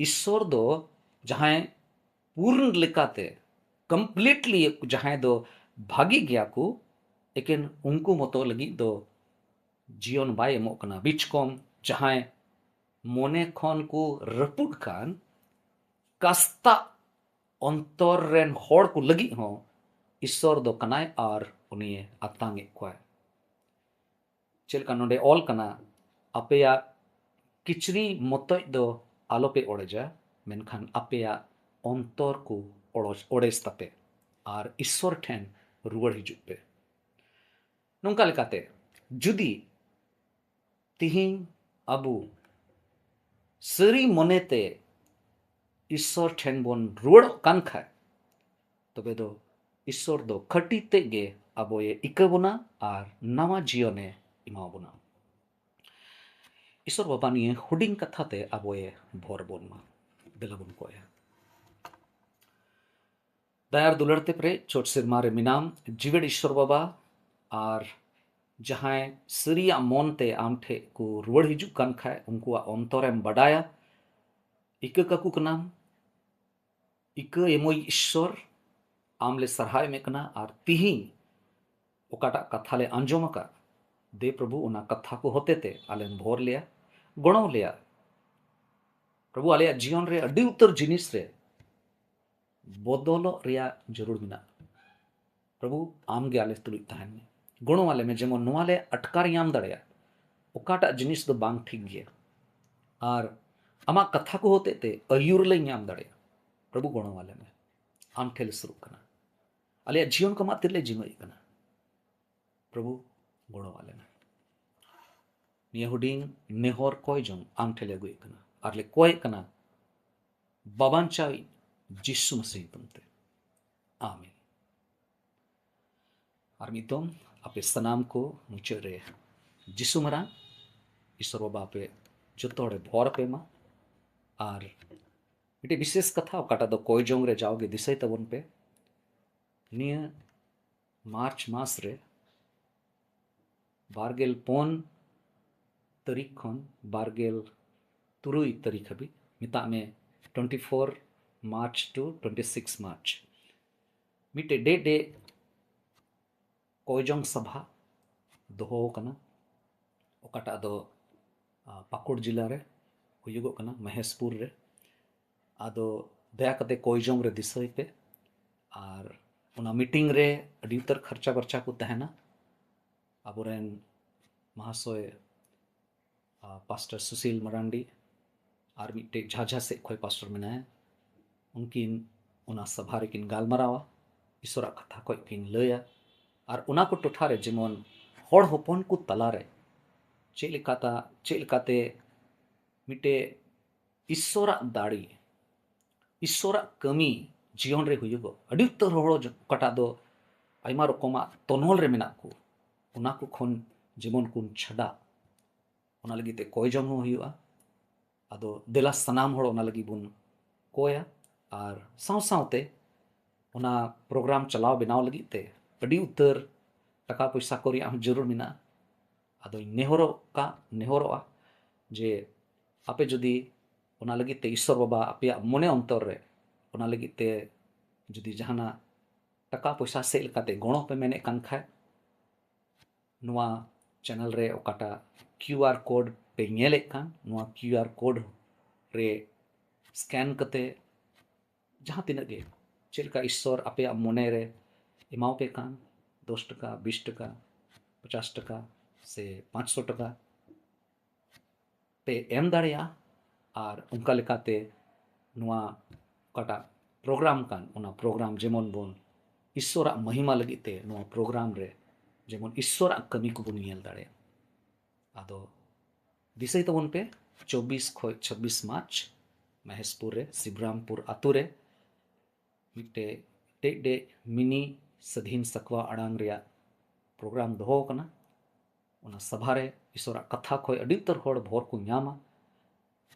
ᱤᱥᱥᱚᱨ ᱫᱚ ᱡᱟᱦᱟᱸᱭ ᱯᱩᱨᱱ ᱞᱮᱠᱟᱛᱮ, completely ᱡᱟᱦᱟᱸᱭ ᱫᱚ ᱵᱷᱟᱜᱤ ᱜᱮᱭᱟ ᱠᱚ, ᱮᱠᱮᱱ ᱩᱱᱠᱩ ᱢᱚᱛᱚ ᱞᱟᱹᱜᱤᱫ ᱫᱚ ᱡᱤᱭᱚᱱ ᱵᱟᱭ ᱮᱢᱚᱜ ᱠᱟᱱᱟ᱾ ᱵᱤᱪᱠᱚᱢ ᱡᱟᱦᱟᱸᱭ ᱢᱚᱱᱮ ᱠᱷᱚᱱ ᱠᱚ ᱨᱟᱹᱯᱩᱫ ᱠᱟᱱ, ᱠᱟᱥᱛᱟ ᱚᱱᱛᱚᱨ ᱨᱮᱱ ᱦᱚᱲ ᱠᱚ ᱞᱟᱹᱜᱤᱫ ᱦᱚᱸ ᱤᱥᱥᱚᱨ ᱫᱚ ᱠᱟᱱᱟᱭ ᱟᱨ ᱩᱱᱤᱭᱮ ᱟᱛᱟᱝ ᱮᱫ ᱠᱚᱣᱟᱭ᱾ ᱪᱮᱫ ᱞᱮᱠᱟ ᱱᱚᱰᱮ ᱚᱞ ᱠᱟᱱᱟ, "ᱟᱯᱮᱭᱟᱜ ᱠᱤᱪᱨᱤᱡ ᱢᱚᱛᱚᱡ ᱫᱚ ᱟᱞᱚᱯᱮ ᱚᱲᱮᱡᱟ, ᱢᱮᱱᱠᱷᱟᱱ ᱟᱯᱮᱭᱟᱜ ᱚᱱᱛᱚᱨ ᱠᱚ ᱚᱲᱚᱡ-, ᱚᱲᱮᱡ ᱛᱟᱯᱮ ᱟᱨ ᱤᱥᱥᱚᱨ ᱴᱷᱮᱱ ᱨᱩᱣᱟᱹᱲ ᱦᱤᱡᱩᱜ ᱯᱮ᱾" ᱱᱚᱝᱠᱟ ᱞᱮᱠᱟᱛᱮ, ᱡᱩᱫᱤ ᱛᱤᱦᱤᱧ ᱟᱵᱚ ᱥᱟᱹᱨᱤ ᱢᱚᱱᱮᱛᱮ ᱤᱥᱥᱚᱨ ᱴᱷᱮᱱ ᱵᱚᱱ ᱨᱩᱣᱟᱹᱲᱚᱜ ᱠᱟᱱ ᱠᱷᱟᱡ, ᱛᱚᱵᱮ ᱫᱚ ᱤᱥᱥᱚᱨ ᱫᱚ ᱠᱷᱟᱹᱴᱤ ᱛᱮᱫ ᱜᱮ ᱟᱵᱚᱭᱮ ᱤᱠᱟᱹ ᱵᱚᱱᱟ ᱟᱨ ᱱᱟᱣᱟ ᱡᱤᱭᱚᱱᱮ ᱮᱢᱟ ᱵᱚᱱᱟ᱾ ᱤᱥᱥᱚᱨ ᱵᱟᱵᱟ ᱱᱤᱭᱟᱹ ᱦᱩᱰᱤᱧ ᱠᱟᱛᱷᱟ ᱛᱮ ᱟᱵᱚᱭᱮ ᱵᱷᱚᱨ ᱵᱚᱱ ᱢᱟ᱾ ᱫᱮᱞᱟ ᱵᱚᱱ ᱠᱚᱭᱟ᱾ ᱫᱟᱭᱟᱨ ᱫᱩᱞᱟᱹᱲ ᱛᱮ ᱯᱮᱨᱮᱡ ᱪᱚᱴ ᱥᱮᱨᱢᱟ ᱨᱮ ᱢᱮᱱᱟᱢ, ᱡᱤᱣᱮᱫ ᱤᱥᱥᱚᱨ ᱵᱟᱵᱟ, ᱟᱨ ᱡᱟᱦᱟᱸᱭ ᱥᱟᱹᱨᱤᱭᱟᱜ ᱢᱚᱱ ᱛᱮ ᱟᱢ ᱴᱷᱮᱡ ᱠᱚ ᱨᱩᱣᱟᱹᱲ ᱦᱤᱡᱩᱜ ᱠᱟᱱ ᱠᱷᱟᱡ, ᱩᱱᱠᱩᱣᱟᱜ ᱚᱱᱛᱚᱨᱮᱢ ᱵᱟᱰᱟᱭᱟ, ᱤᱠᱟᱹ ᱠᱟᱠᱚ ᱠᱟᱱᱟᱢ, ᱤᱠᱟᱹ ᱮᱢᱚᱭ ᱤᱥᱥᱚᱨ, ᱟᱢ ᱞᱮ ᱥᱟᱨᱦᱟᱣ ᱮᱢᱮᱫ ᱠᱟᱱᱟ, ᱟᱨ ᱛᱤᱦᱤᱧ ᱚᱠᱟᱴᱟᱜ ᱠᱟᱛᱷᱟ ᱞᱮ ᱟᱸᱡᱚᱢ ᱟᱠᱟᱫ, ᱫᱮ ᱯᱨᱚᱵᱷᱩ, ᱚᱱᱟ ᱠᱟᱛᱷᱟ ᱠᱚ ᱦᱚᱛᱮ ᱛᱮ ᱟᱞᱮᱢ ᱵᱷᱳᱨ ᱞᱮᱭᱟ, ᱜᱚᱲᱚ ᱞᱮᱭᱟ᱾ ᱯᱨᱚᱵᱷᱩ, ᱟᱞᱮᱭᱟᱜ ᱡᱤᱭᱚᱱ ᱨᱮ ᱟᱹᱰᱤ ᱩᱛᱟᱹᱨ ᱡᱤᱱᱤᱥ ᱨᱮ ᱵᱚᱫᱚᱞᱚᱜ ᱨᱮᱭᱟᱜ ᱡᱟᱹᱨᱩᱲ ᱢᱮᱱᱟᱜᱼᱟ᱾ ᱯᱨᱚᱵᱷᱩ, ᱟᱢ ᱜᱮ ᱟᱞᱮ ᱛᱩᱞᱩᱡ ᱛᱟᱦᱮᱱ ᱢᱮ, ᱜᱚᱲᱚ ᱟᱞᱮ ᱢᱮ, ᱡᱮᱢᱚᱱ ᱱᱚᱣᱟ ᱞᱮ ᱟᱴᱠᱟᱨ ᱧᱟᱢ ᱫᱟᱲᱮᱭᱟᱜ, ᱚᱠᱟᱴᱟᱜ ᱡᱤᱱᱤᱥ ᱫᱚ ᱵᱟᱝ ᱴᱷᱤᱠ ᱜᱮᱭᱟ, ᱟᱨ ᱟᱢᱟᱜ ᱠᱟᱛᱷᱟ ᱠᱚ ᱦᱚᱛᱮ ᱛᱮ ᱟᱹᱭᱩᱨ ᱞᱮ ᱧᱟᱢ ᱫᱟᱲᱮᱭᱟᱜ᱾ ᱯᱨᱚᱵᱷᱩ, ᱜᱚᱲᱚ ᱟᱞᱮ ᱢᱮ, ᱟᱢ ᱴᱷᱮᱱ ᱞᱮ ᱥᱩᱨᱩᱜ ᱠᱟᱱᱟ, ᱟᱞᱮᱭᱟᱜ ᱡᱤᱭᱚᱱ ᱠᱚ ᱟᱢᱟᱜ ᱛᱤᱨᱮ ᱞᱮ ᱡᱤᱢᱟᱹᱭᱮᱫ ᱠᱟᱱᱟ᱾ ᱯᱨᱚᱵᱷᱩ, ᱜᱚᱲᱚ ᱟᱞᱮ ᱢᱮ᱾ ᱱᱤᱭᱟᱹ ᱦᱩᱰᱤᱧ ᱱᱮᱦᱚᱨ ᱠᱚᱭ ᱡᱚᱝ ᱟᱢ ᱴᱷᱮᱱ ᱞᱮ ᱟᱹᱜᱩᱭᱮᱫ ᱠᱟᱱᱟ ᱟᱨ ᱞᱮ ᱠᱚᱭᱮᱫ ᱠᱟᱱᱟ ᱵᱟᱵᱟᱧᱪᱟᱣᱤᱡ ᱡᱤᱥᱩ ᱢᱟᱥᱤ ᱧᱩᱛᱩᱢ ᱛᱮ, ᱟᱢᱮᱱ᱾ ᱟᱨ ᱢᱤᱫ ᱫᱚᱢ ᱟᱯᱮ ᱥᱟᱱᱟᱢ ᱠᱚ ᱢᱩᱪᱟᱹᱫ ᱨᱮ ᱡᱤᱥᱩ ᱢᱟᱨᱟᱝ ᱤᱥᱚᱨ ᱵᱟᱵᱟ ᱟᱯᱮ ᱡᱚᱛᱚ ᱦᱚᱲᱮ ᱵᱷᱚᱨ ᱟᱯᱮ ᱢᱟ᱾ ᱟᱨ ᱢᱤᱫᱴᱮᱡ ᱵᱤᱥᱮᱥ ᱠᱟᱛᱷᱟ, ᱚᱠᱟᱴᱟᱜ ᱫᱚ ᱠᱚᱭ ᱡᱚᱝ ᱨᱮ ᱡᱟᱣᱜᱮ ᱫᱤᱥᱟᱹᱭ ᱛᱟᱵᱚᱱ ᱯᱮ, ᱱᱤᱭᱟᱹ ᱢᱟᱨᱪ ᱢᱟᱥ ᱨᱮ ᱵᱟᱨᱜᱮᱞ ᱯᱩᱱ ᱛᱟᱹᱨᱤᱠᱷ ᱠᱷᱚᱱ ᱵᱟᱨᱜᱮᱞ ᱛᱩᱨᱩᱭ ᱛᱟᱹᱨᱤᱠᱷ ᱦᱟᱹᱵᱤᱡ, ᱢᱮᱛᱟᱜ ᱢᱮ twenty four March to twenty six March, ᱢᱤᱫᱴᱮᱡ ᱰᱮ ᱰᱮ ᱠᱚᱭᱡᱚᱝ ᱥᱟᱵᱷᱟ ᱫᱚᱦᱚ ᱟᱠᱟᱱᱟ, ᱚᱠᱟᱴᱟᱜ ᱫᱚ, ᱟ, ᱯᱟᱹᱠᱩᱲ ᱡᱮᱞᱟ ᱨᱮ ᱦᱩᱭᱩᱜᱚᱜ ᱠᱟᱱᱟ, ᱢᱚᱦᱮᱥᱯᱩᱨ ᱨᱮ᱾ ᱟᱫᱚ ᱫᱟᱭᱟ ᱠᱟᱛᱮ ᱠᱚᱭᱡᱚᱝ ᱨᱮ ᱫᱤᱥᱟᱹᱭ ᱯᱮ᱾ ᱟᱨ ᱚᱱᱟ ᱢᱤᱴᱤᱝ ᱨᱮ ᱟᱹᱰᱤ ᱩᱛᱟᱹᱨ ᱠᱷᱚᱨᱪᱟ ᱵᱟᱨᱪᱟ ᱠᱚ ᱛᱟᱦᱮᱱᱟ᱾ ᱟᱵᱚᱨᱮᱱ ᱢᱟᱦᱟᱥᱚᱭ, ᱟ, ᱯᱟᱥᱴᱚᱨ ᱥᱩᱥᱤᱞ ᱢᱟᱨᱟᱱᱰᱤ ᱟᱨ ᱢᱤᱫᱴᱮᱡ ᱡᱷᱟᱡᱷᱟ ᱥᱮᱫ ᱠᱷᱚᱱ ᱯᱟᱥᱴᱚᱨ ᱢᱮᱱᱟᱭᱟ, ᱩᱱᱠᱤᱱ ᱚᱱᱟ ᱥᱟᱵᱷᱟ ᱨᱮᱠᱤᱱ ᱜᱟᱞᱢᱟᱨᱟᱣᱟ, ᱤᱥᱚᱨᱟᱜ ᱠᱟᱛᱷᱟ ᱠᱚ ᱠᱤᱱ ᱞᱟᱹᱭᱟ᱾ ᱟᱨ ᱚᱱᱟ ᱠᱚ ᱴᱚᱴᱷᱟ ᱨᱮ ᱡᱮᱢᱚᱱ ᱦᱚᱲ ᱦᱚᱯᱚᱱ ᱠᱚ ᱛᱟᱞᱟᱨᱮ ᱪᱮᱫ ᱞᱮᱠᱟᱛᱟ-, ᱪᱮᱫ ᱞᱮᱠᱟᱛᱮ ᱢᱤᱫᱴᱮᱡ ᱤᱥᱚᱨᱟᱜ ᱫᱟᱲᱮ, ᱤᱥᱚᱨᱟᱜ ᱠᱟᱹᱢᱤ ᱡᱤᱭᱚᱱ ᱨᱮ ᱦᱩᱭᱩᱜᱚᱜ᱾ ᱟᱹᱰᱤ ᱩᱛᱟᱹᱨ ᱦᱚᱲ ᱚᱠᱟᱴᱟᱜ ᱫᱚ ᱟᱭᱢᱟ ᱨᱚᱠᱚᱢᱟᱜ ᱛᱚᱱᱚᱞ ᱨᱮ ᱢᱮᱱᱟᱜ ᱠᱚ, ᱚᱱᱟ ᱠᱚ ᱠᱷᱚᱱ ᱡᱮᱢᱚᱱ ᱠᱚ ᱪᱷᱟᱰᱟᱜ, ᱚᱱᱟ ᱞᱟᱹᱜᱤᱫ ᱛᱮ ᱠᱚᱭ ᱡᱚᱝ ᱦᱚᱸ ᱦᱩᱭᱩᱜᱼᱟ᱾ ᱟᱫᱚ ᱫᱮᱞᱟ ᱥᱟᱱᱟᱢ ᱦᱚᱲ ᱚᱱᱟ ᱞᱟᱹᱜᱤᱫ ᱵᱚᱱ ᱠᱚᱭᱟ, ᱟᱨ ᱥᱟᱶ ᱥᱟᱶᱛᱮ ᱚᱱᱟ ᱯᱨᱳᱜᱨᱟᱢ ᱪᱟᱞᱟᱣ ᱵᱮᱱᱟᱣ ᱞᱟᱹᱜᱤᱫ ᱛᱮ ᱟᱹᱰᱤ ᱩᱛᱟᱹᱨ ᱴᱟᱠᱟ ᱯᱚᱭᱥᱟ ᱠᱚ ᱨᱮᱭᱟᱜ ᱦᱚᱸ ᱡᱟᱹᱨᱩᱲ ᱢᱮᱱᱟᱜᱼᱟ᱾ ᱟᱫᱚᱧ ᱱᱮᱦᱚᱨᱚᱜ ᱠᱟ-, ᱱᱮᱦᱚᱨᱚᱜᱼᱟ ᱡᱮ ᱟᱯᱮ ᱡᱩᱫᱤ ᱚᱱᱟ ᱞᱟᱹᱜᱤᱫ ᱛᱮ ᱤᱥᱚᱨ ᱵᱟᱵᱟ ᱟᱯᱮᱭᱟᱜ ᱢᱚᱱᱮ ᱚᱱᱛᱚᱨ ᱨᱮ ᱚᱱᱟ ᱞᱟᱹᱜᱤᱫ ᱛᱮ ᱡᱩᱫᱤ ᱡᱟᱦᱟᱱᱟᱜ ᱴᱟᱠᱟ ᱯᱚᱭᱥᱟ ᱥᱮᱫ ᱞᱮᱠᱟᱛᱮ ᱜᱚᱲᱚ ᱯᱮ ᱢᱮᱱᱮᱫ ᱠᱟᱱ ᱠᱷᱟᱡ, ᱱᱚᱣᱟ ᱪᱮᱱᱮᱞ ᱨᱮ ᱚᱠᱟᱴᱟᱜ QR code ᱯᱮ ᱧᱮᱞᱮᱫ ᱠᱟᱱ, ᱱᱚᱣᱟ QR code ᱨᱮ ᱥᱠᱮᱱ ᱠᱟᱛᱮ ᱡᱟᱦᱟᱸ ᱛᱤᱱᱟᱹᱜ ᱜᱮ ᱪᱮᱫ ᱞᱮᱠᱟ ᱤᱥᱥᱚᱨ ᱟᱯᱮᱭᱟᱜ ᱢᱚᱱᱮ ᱨᱮ ᱮᱢᱟᱣ ᱯᱮ ᱠᱟᱱ, ᱫᱚᱥ ᱴᱟᱠᱟ, ᱵᱤᱥ ᱴᱟᱠᱟ, ᱯᱚᱪᱟᱥ ᱴᱟᱠᱟ ᱥᱮ ᱯᱟᱸᱪᱥᱚ ᱴᱟᱠᱟ ᱯᱮ ᱮᱢ ᱫᱟᱲᱮᱭᱟᱜᱼᱟ᱾ ᱟᱨ ᱚᱱᱠᱟ ᱞᱮᱠᱟᱛᱮ ᱱᱚᱣᱟ ᱚᱠᱟᱴᱟᱜ ᱯᱨᱳᱜᱨᱟᱢ ᱠᱟᱱ, ᱚᱱᱟ ᱯᱨᱳᱜᱨᱟᱢ ᱡᱮᱢᱚᱱ ᱵᱚᱱ ᱤᱥᱥᱚᱨᱟᱜ ᱢᱚᱦᱤᱢᱟ ᱞᱟᱹᱜᱤᱫ ᱛᱮ ᱱᱚᱣᱟ ᱯᱨᱳᱜᱨᱟᱢ ᱨᱮ ᱡᱮᱢᱚᱱ ᱤᱥᱥᱚᱨᱟᱜ ᱠᱟᱹᱢᱤ ᱠᱚᱵᱚᱱ ᱧᱮᱞ ᱫᱟᱲᱮᱭᱟᱜ᱾ ᱟᱫᱚ ᱫᱤᱥᱟᱹᱭ ᱛᱟᱵᱚᱱ ᱯᱮ, ᱪᱚᱵᱵᱤᱥ ᱠᱷᱚᱱ ᱪᱷᱟᱵᱵᱤᱥ ᱢᱟᱨᱪ ᱢᱚᱦᱮᱥᱯᱩᱨ ᱨᱮ ᱥᱤᱵᱨᱟᱢᱯᱩᱨ ᱟᱛᱳ ᱨᱮ ᱢᱤᱫᱴᱮᱡ ᱰᱮᱡ ᱰᱮᱡ ᱢᱤᱱᱤ ᱥᱟᱹᱫᱷᱤᱱ ᱥᱟᱠᱣᱟ ᱟᱲᱟᱝ ᱨᱮᱭᱟᱜ ᱯᱨᱳᱜᱨᱟᱢ ᱫᱚᱦᱚ ᱟᱠᱟᱱᱟ᱾ ᱚᱱᱟ ᱥᱟᱵᱷᱟ ᱨᱮ ᱤᱥᱚᱨᱟᱜ ᱠᱟᱛᱷᱟ ᱠᱷᱚᱱ ᱟᱹᱰᱤ ᱩᱛᱟᱹᱨ ᱦᱚᱲ ᱵᱷᱚᱨ ᱠᱚ ᱧᱟᱢᱟ᱾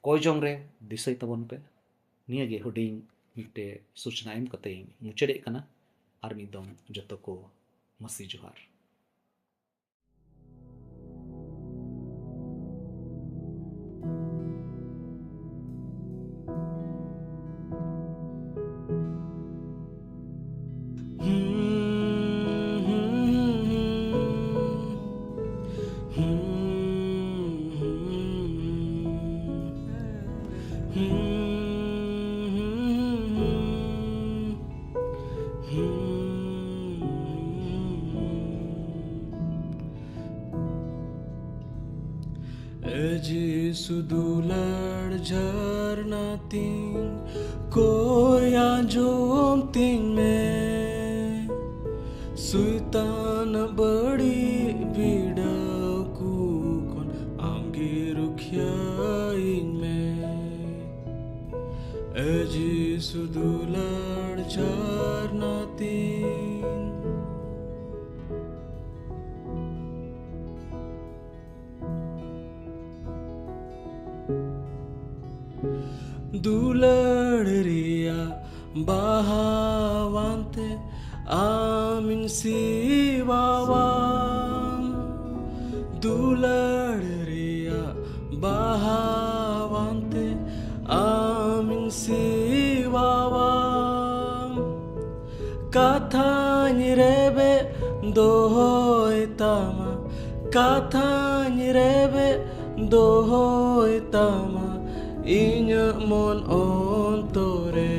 ᱠᱚᱭ ᱡᱚᱝ ᱨᱮ ᱫᱤᱥᱟᱹᱭ ᱛᱟᱵᱚᱱ ᱯᱮ᱾ ᱱᱤᱭᱟᱹ ᱜᱮ ᱦᱩᱰᱤᱧ ᱢᱤᱫᱴᱮᱡ ᱥᱩᱪᱱᱟ ᱮᱢ ᱠᱟᱛᱮ ᱤᱧ ᱢᱩᱪᱟᱹᱫᱮᱫ ᱠᱟᱱᱟ᱾ ᱟᱨ ᱢᱤᱫ ᱫᱚᱢ ᱡᱚᱛᱚ ᱠᱚ ᱢᱟᱹᱥᱤ ᱡᱚᱦᱟᱨ᱾ ᱮ ᱡᱤᱥᱩ ᱫᱩᱞᱟᱹᱲ ᱡᱷᱟᱨᱱᱟ ᱛᱤᱧ ᱠᱚᱭ ᱟᱸᱡᱚᱢ ᱛᱤᱧ ᱢᱮ, ᱥᱩᱭᱛᱟᱱ ᱵᱟᱹᱲᱤᱡ ᱵᱤᱰᱟᱹᱣ ᱠᱚ ᱠᱷᱚᱱ ᱟᱢᱜᱮ ᱨᱩᱠᱷᱤᱭᱟᱹᱧ ᱢᱮ᱾ ᱮ ᱡᱤᱥᱩ ᱫᱩᱞᱟᱹᱲ ᱡᱷᱟᱨᱱᱟ ᱛᱤᱧ᱾ ᱫᱩᱞᱟᱹᱲ ᱨᱮᱭᱟᱜ ᱵᱟᱦᱟᱣᱟᱱ ᱛᱮ ᱟᱢᱤᱧ ᱥᱤᱣᱟᱣᱟᱢ᱾ ᱫᱩᱞᱟᱹᱲ ᱨᱮᱭᱟᱜ ᱵᱟᱦᱟᱣᱟᱱ ᱛᱮ ᱟᱢᱤᱧ ᱥᱤᱣᱟᱣᱟᱢ᱾ ᱠᱟᱛᱷᱟᱧ ᱨᱮᱵᱮᱫ ᱫᱚᱦᱚᱭ ᱛᱟᱢᱟ, ᱠᱟᱛᱷᱟᱧ ᱨᱮᱵᱮᱫ ᱫᱚᱦᱚᱭ ᱛᱟᱢᱟ, ᱤᱧᱟᱹᱜ ᱢᱚᱱ ᱚᱱᱛᱚᱨᱮ,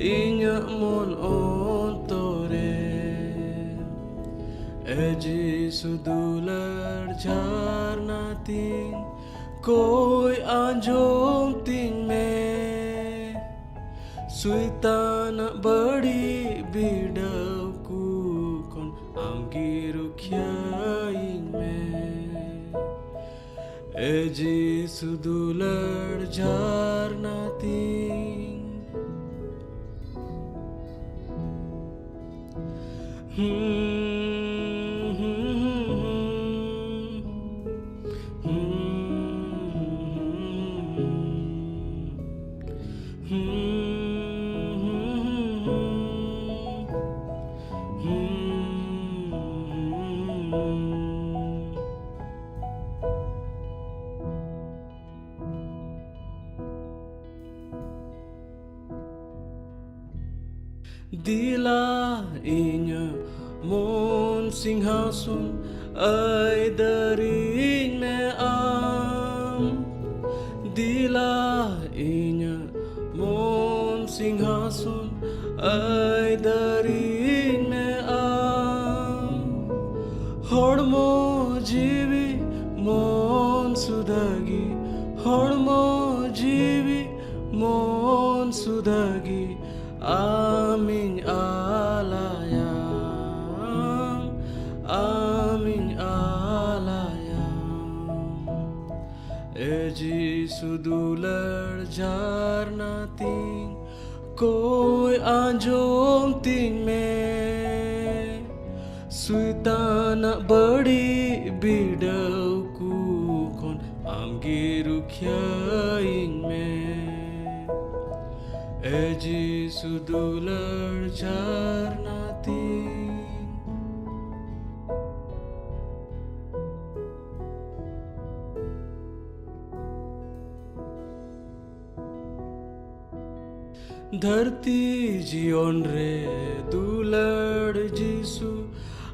ᱤᱧᱟᱹᱜ ᱢᱚᱱ ᱚᱱᱛᱚᱨᱮ᱾ ᱮ ᱡᱤᱥᱩ ᱫᱩᱞᱟᱹᱲ ᱡᱷᱟᱨᱱᱟ ᱛᱤᱧ, ᱠᱚᱭ ᱟᱸᱡᱚᱢ ᱛᱤᱧ ᱢᱮ᱾ ᱥᱩᱭᱛᱟᱱᱟᱜ ᱵᱟᱹᱲᱤᱡ ᱵᱤᱰᱟᱹᱣ ᱠᱚ ᱠᱷᱚᱱ ᱟᱢᱜᱮ ᱨᱩᱠᱷᱤᱭᱟᱹᱧ ᱢᱮ᱾ ᱮ ᱡᱤᱥᱩ ᱫᱩᱞᱟᱹᱲ ᱡᱷᱟᱨᱱᱟ ᱛᱤᱧ᱾ ᱫᱮᱞᱟ ᱤᱧᱟᱹᱜ ᱢᱚᱱ ᱥᱤᱝᱦᱟᱥᱚᱱ ᱟᱹᱭᱫᱟᱹᱨᱤᱧ ᱢᱮ ᱟᱢ᱾ ᱫᱮᱞᱟ ᱤᱧᱟᱹᱜ ᱢᱚᱱ ᱥᱤᱝᱦᱟᱥᱚᱱ ᱟᱹᱭᱫᱟᱹᱨᱤᱧ ᱢᱮ ᱟᱢ᱾ ᱦᱚᱲᱢᱚ ᱡᱤᱣᱤ ᱢᱚᱱ ᱥᱩᱫᱷᱟᱹᱜᱤ, ᱦᱚᱲᱢᱚ ᱡᱤᱣᱤ ᱢᱚᱱ ᱥᱩᱫᱷᱟᱹᱜᱤ ᱟᱢᱤᱧ ᱟᱞᱟᱭᱟᱢ, ᱟᱢᱤᱧ ᱟᱞᱟᱭᱟᱢ᱾ ᱮ ᱡᱤᱥᱩ ᱫᱩᱞᱟᱹᱲ ᱡᱷᱟᱨᱱᱟ ᱛᱤᱧ, ᱠᱚᱭ ᱟᱸᱡᱚᱢ ᱛᱤᱧ ᱢᱮ᱾ ᱥᱩᱭᱛᱟᱱᱟᱜ ᱵᱟᱹᱲᱤᱡ ᱵᱤᱰᱟᱹᱣ ᱠᱚ ᱠᱷᱚᱱ ᱟᱢᱜᱮ ᱨᱩᱠᱷᱤᱭᱟᱹᱧ ᱢᱮ᱾ ᱮ ᱡᱤᱥᱩ ᱫᱩᱞᱟᱹᱲ ᱡᱷᱟᱨᱱᱟ ᱛᱤᱧ᱾ ᱫᱷᱟᱹᱨᱛᱤ ᱡᱤᱭᱚᱱ ᱨᱮ ᱫᱩᱞᱟᱹᱲ ᱡᱤᱥᱩ,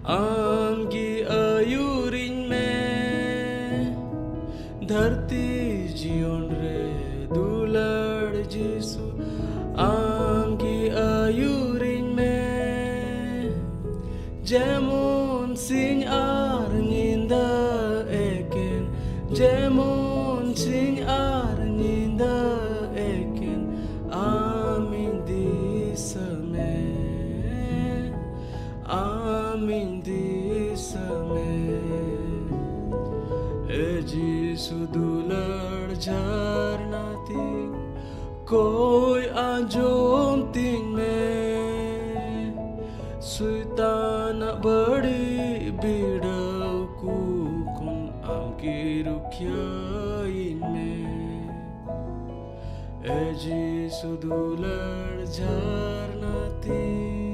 ᱟᱢ ᱜᱮ ᱟᱹᱭᱩᱨᱤᱧ ᱢᱮ᱾ ᱫᱷᱟᱹᱨᱛᱤ ᱡᱤᱭᱚᱱ ᱨᱮ ᱫᱩᱞᱟᱹᱲ ᱡᱤᱥᱩ, ᱟᱢ ᱜᱮ ᱟᱹᱭᱩᱨᱤᱧ ᱢᱮ᱾ ᱡᱮᱢᱚᱱ ᱥᱤᱧ ᱟᱨ ᱧᱤᱫᱟᱹ ᱮᱠᱮᱱ, ᱡᱮᱢᱚᱱ ᱥᱤᱧ ᱟᱨ ᱧᱤᱫᱟᱹ ᱮᱠᱮᱱ, ᱟᱢᱤᱧ ᱫᱤᱥᱟᱹ ᱢᱮ, ᱟᱢᱤᱧ ᱫᱤᱥᱟᱹ ᱢᱮ᱾ ᱮ ᱡᱤᱥᱩ ᱫᱩᱞᱟᱹᱲ ᱡᱷᱟᱨᱱᱟ ᱛᱤᱧ, ᱠᱚᱭ ᱟᱸᱡᱚᱢ ᱛᱤᱧ ᱢᱮ᱾ ᱥᱚᱭᱛᱟᱱᱟᱜ ᱵᱟᱹᱲᱤᱡ ᱵᱤᱰᱟᱹᱣ ᱠᱚ ᱠᱷᱚᱱ ᱟᱢ ᱜᱮ ᱨᱩᱠᱷᱤᱭᱟᱹᱭᱤᱧ ᱢᱮ᱾ ᱮ ᱡᱤᱥᱩ ᱫᱩᱞᱟᱹᱲ ᱡᱷᱟᱨᱱᱟ ᱛᱤᱧ,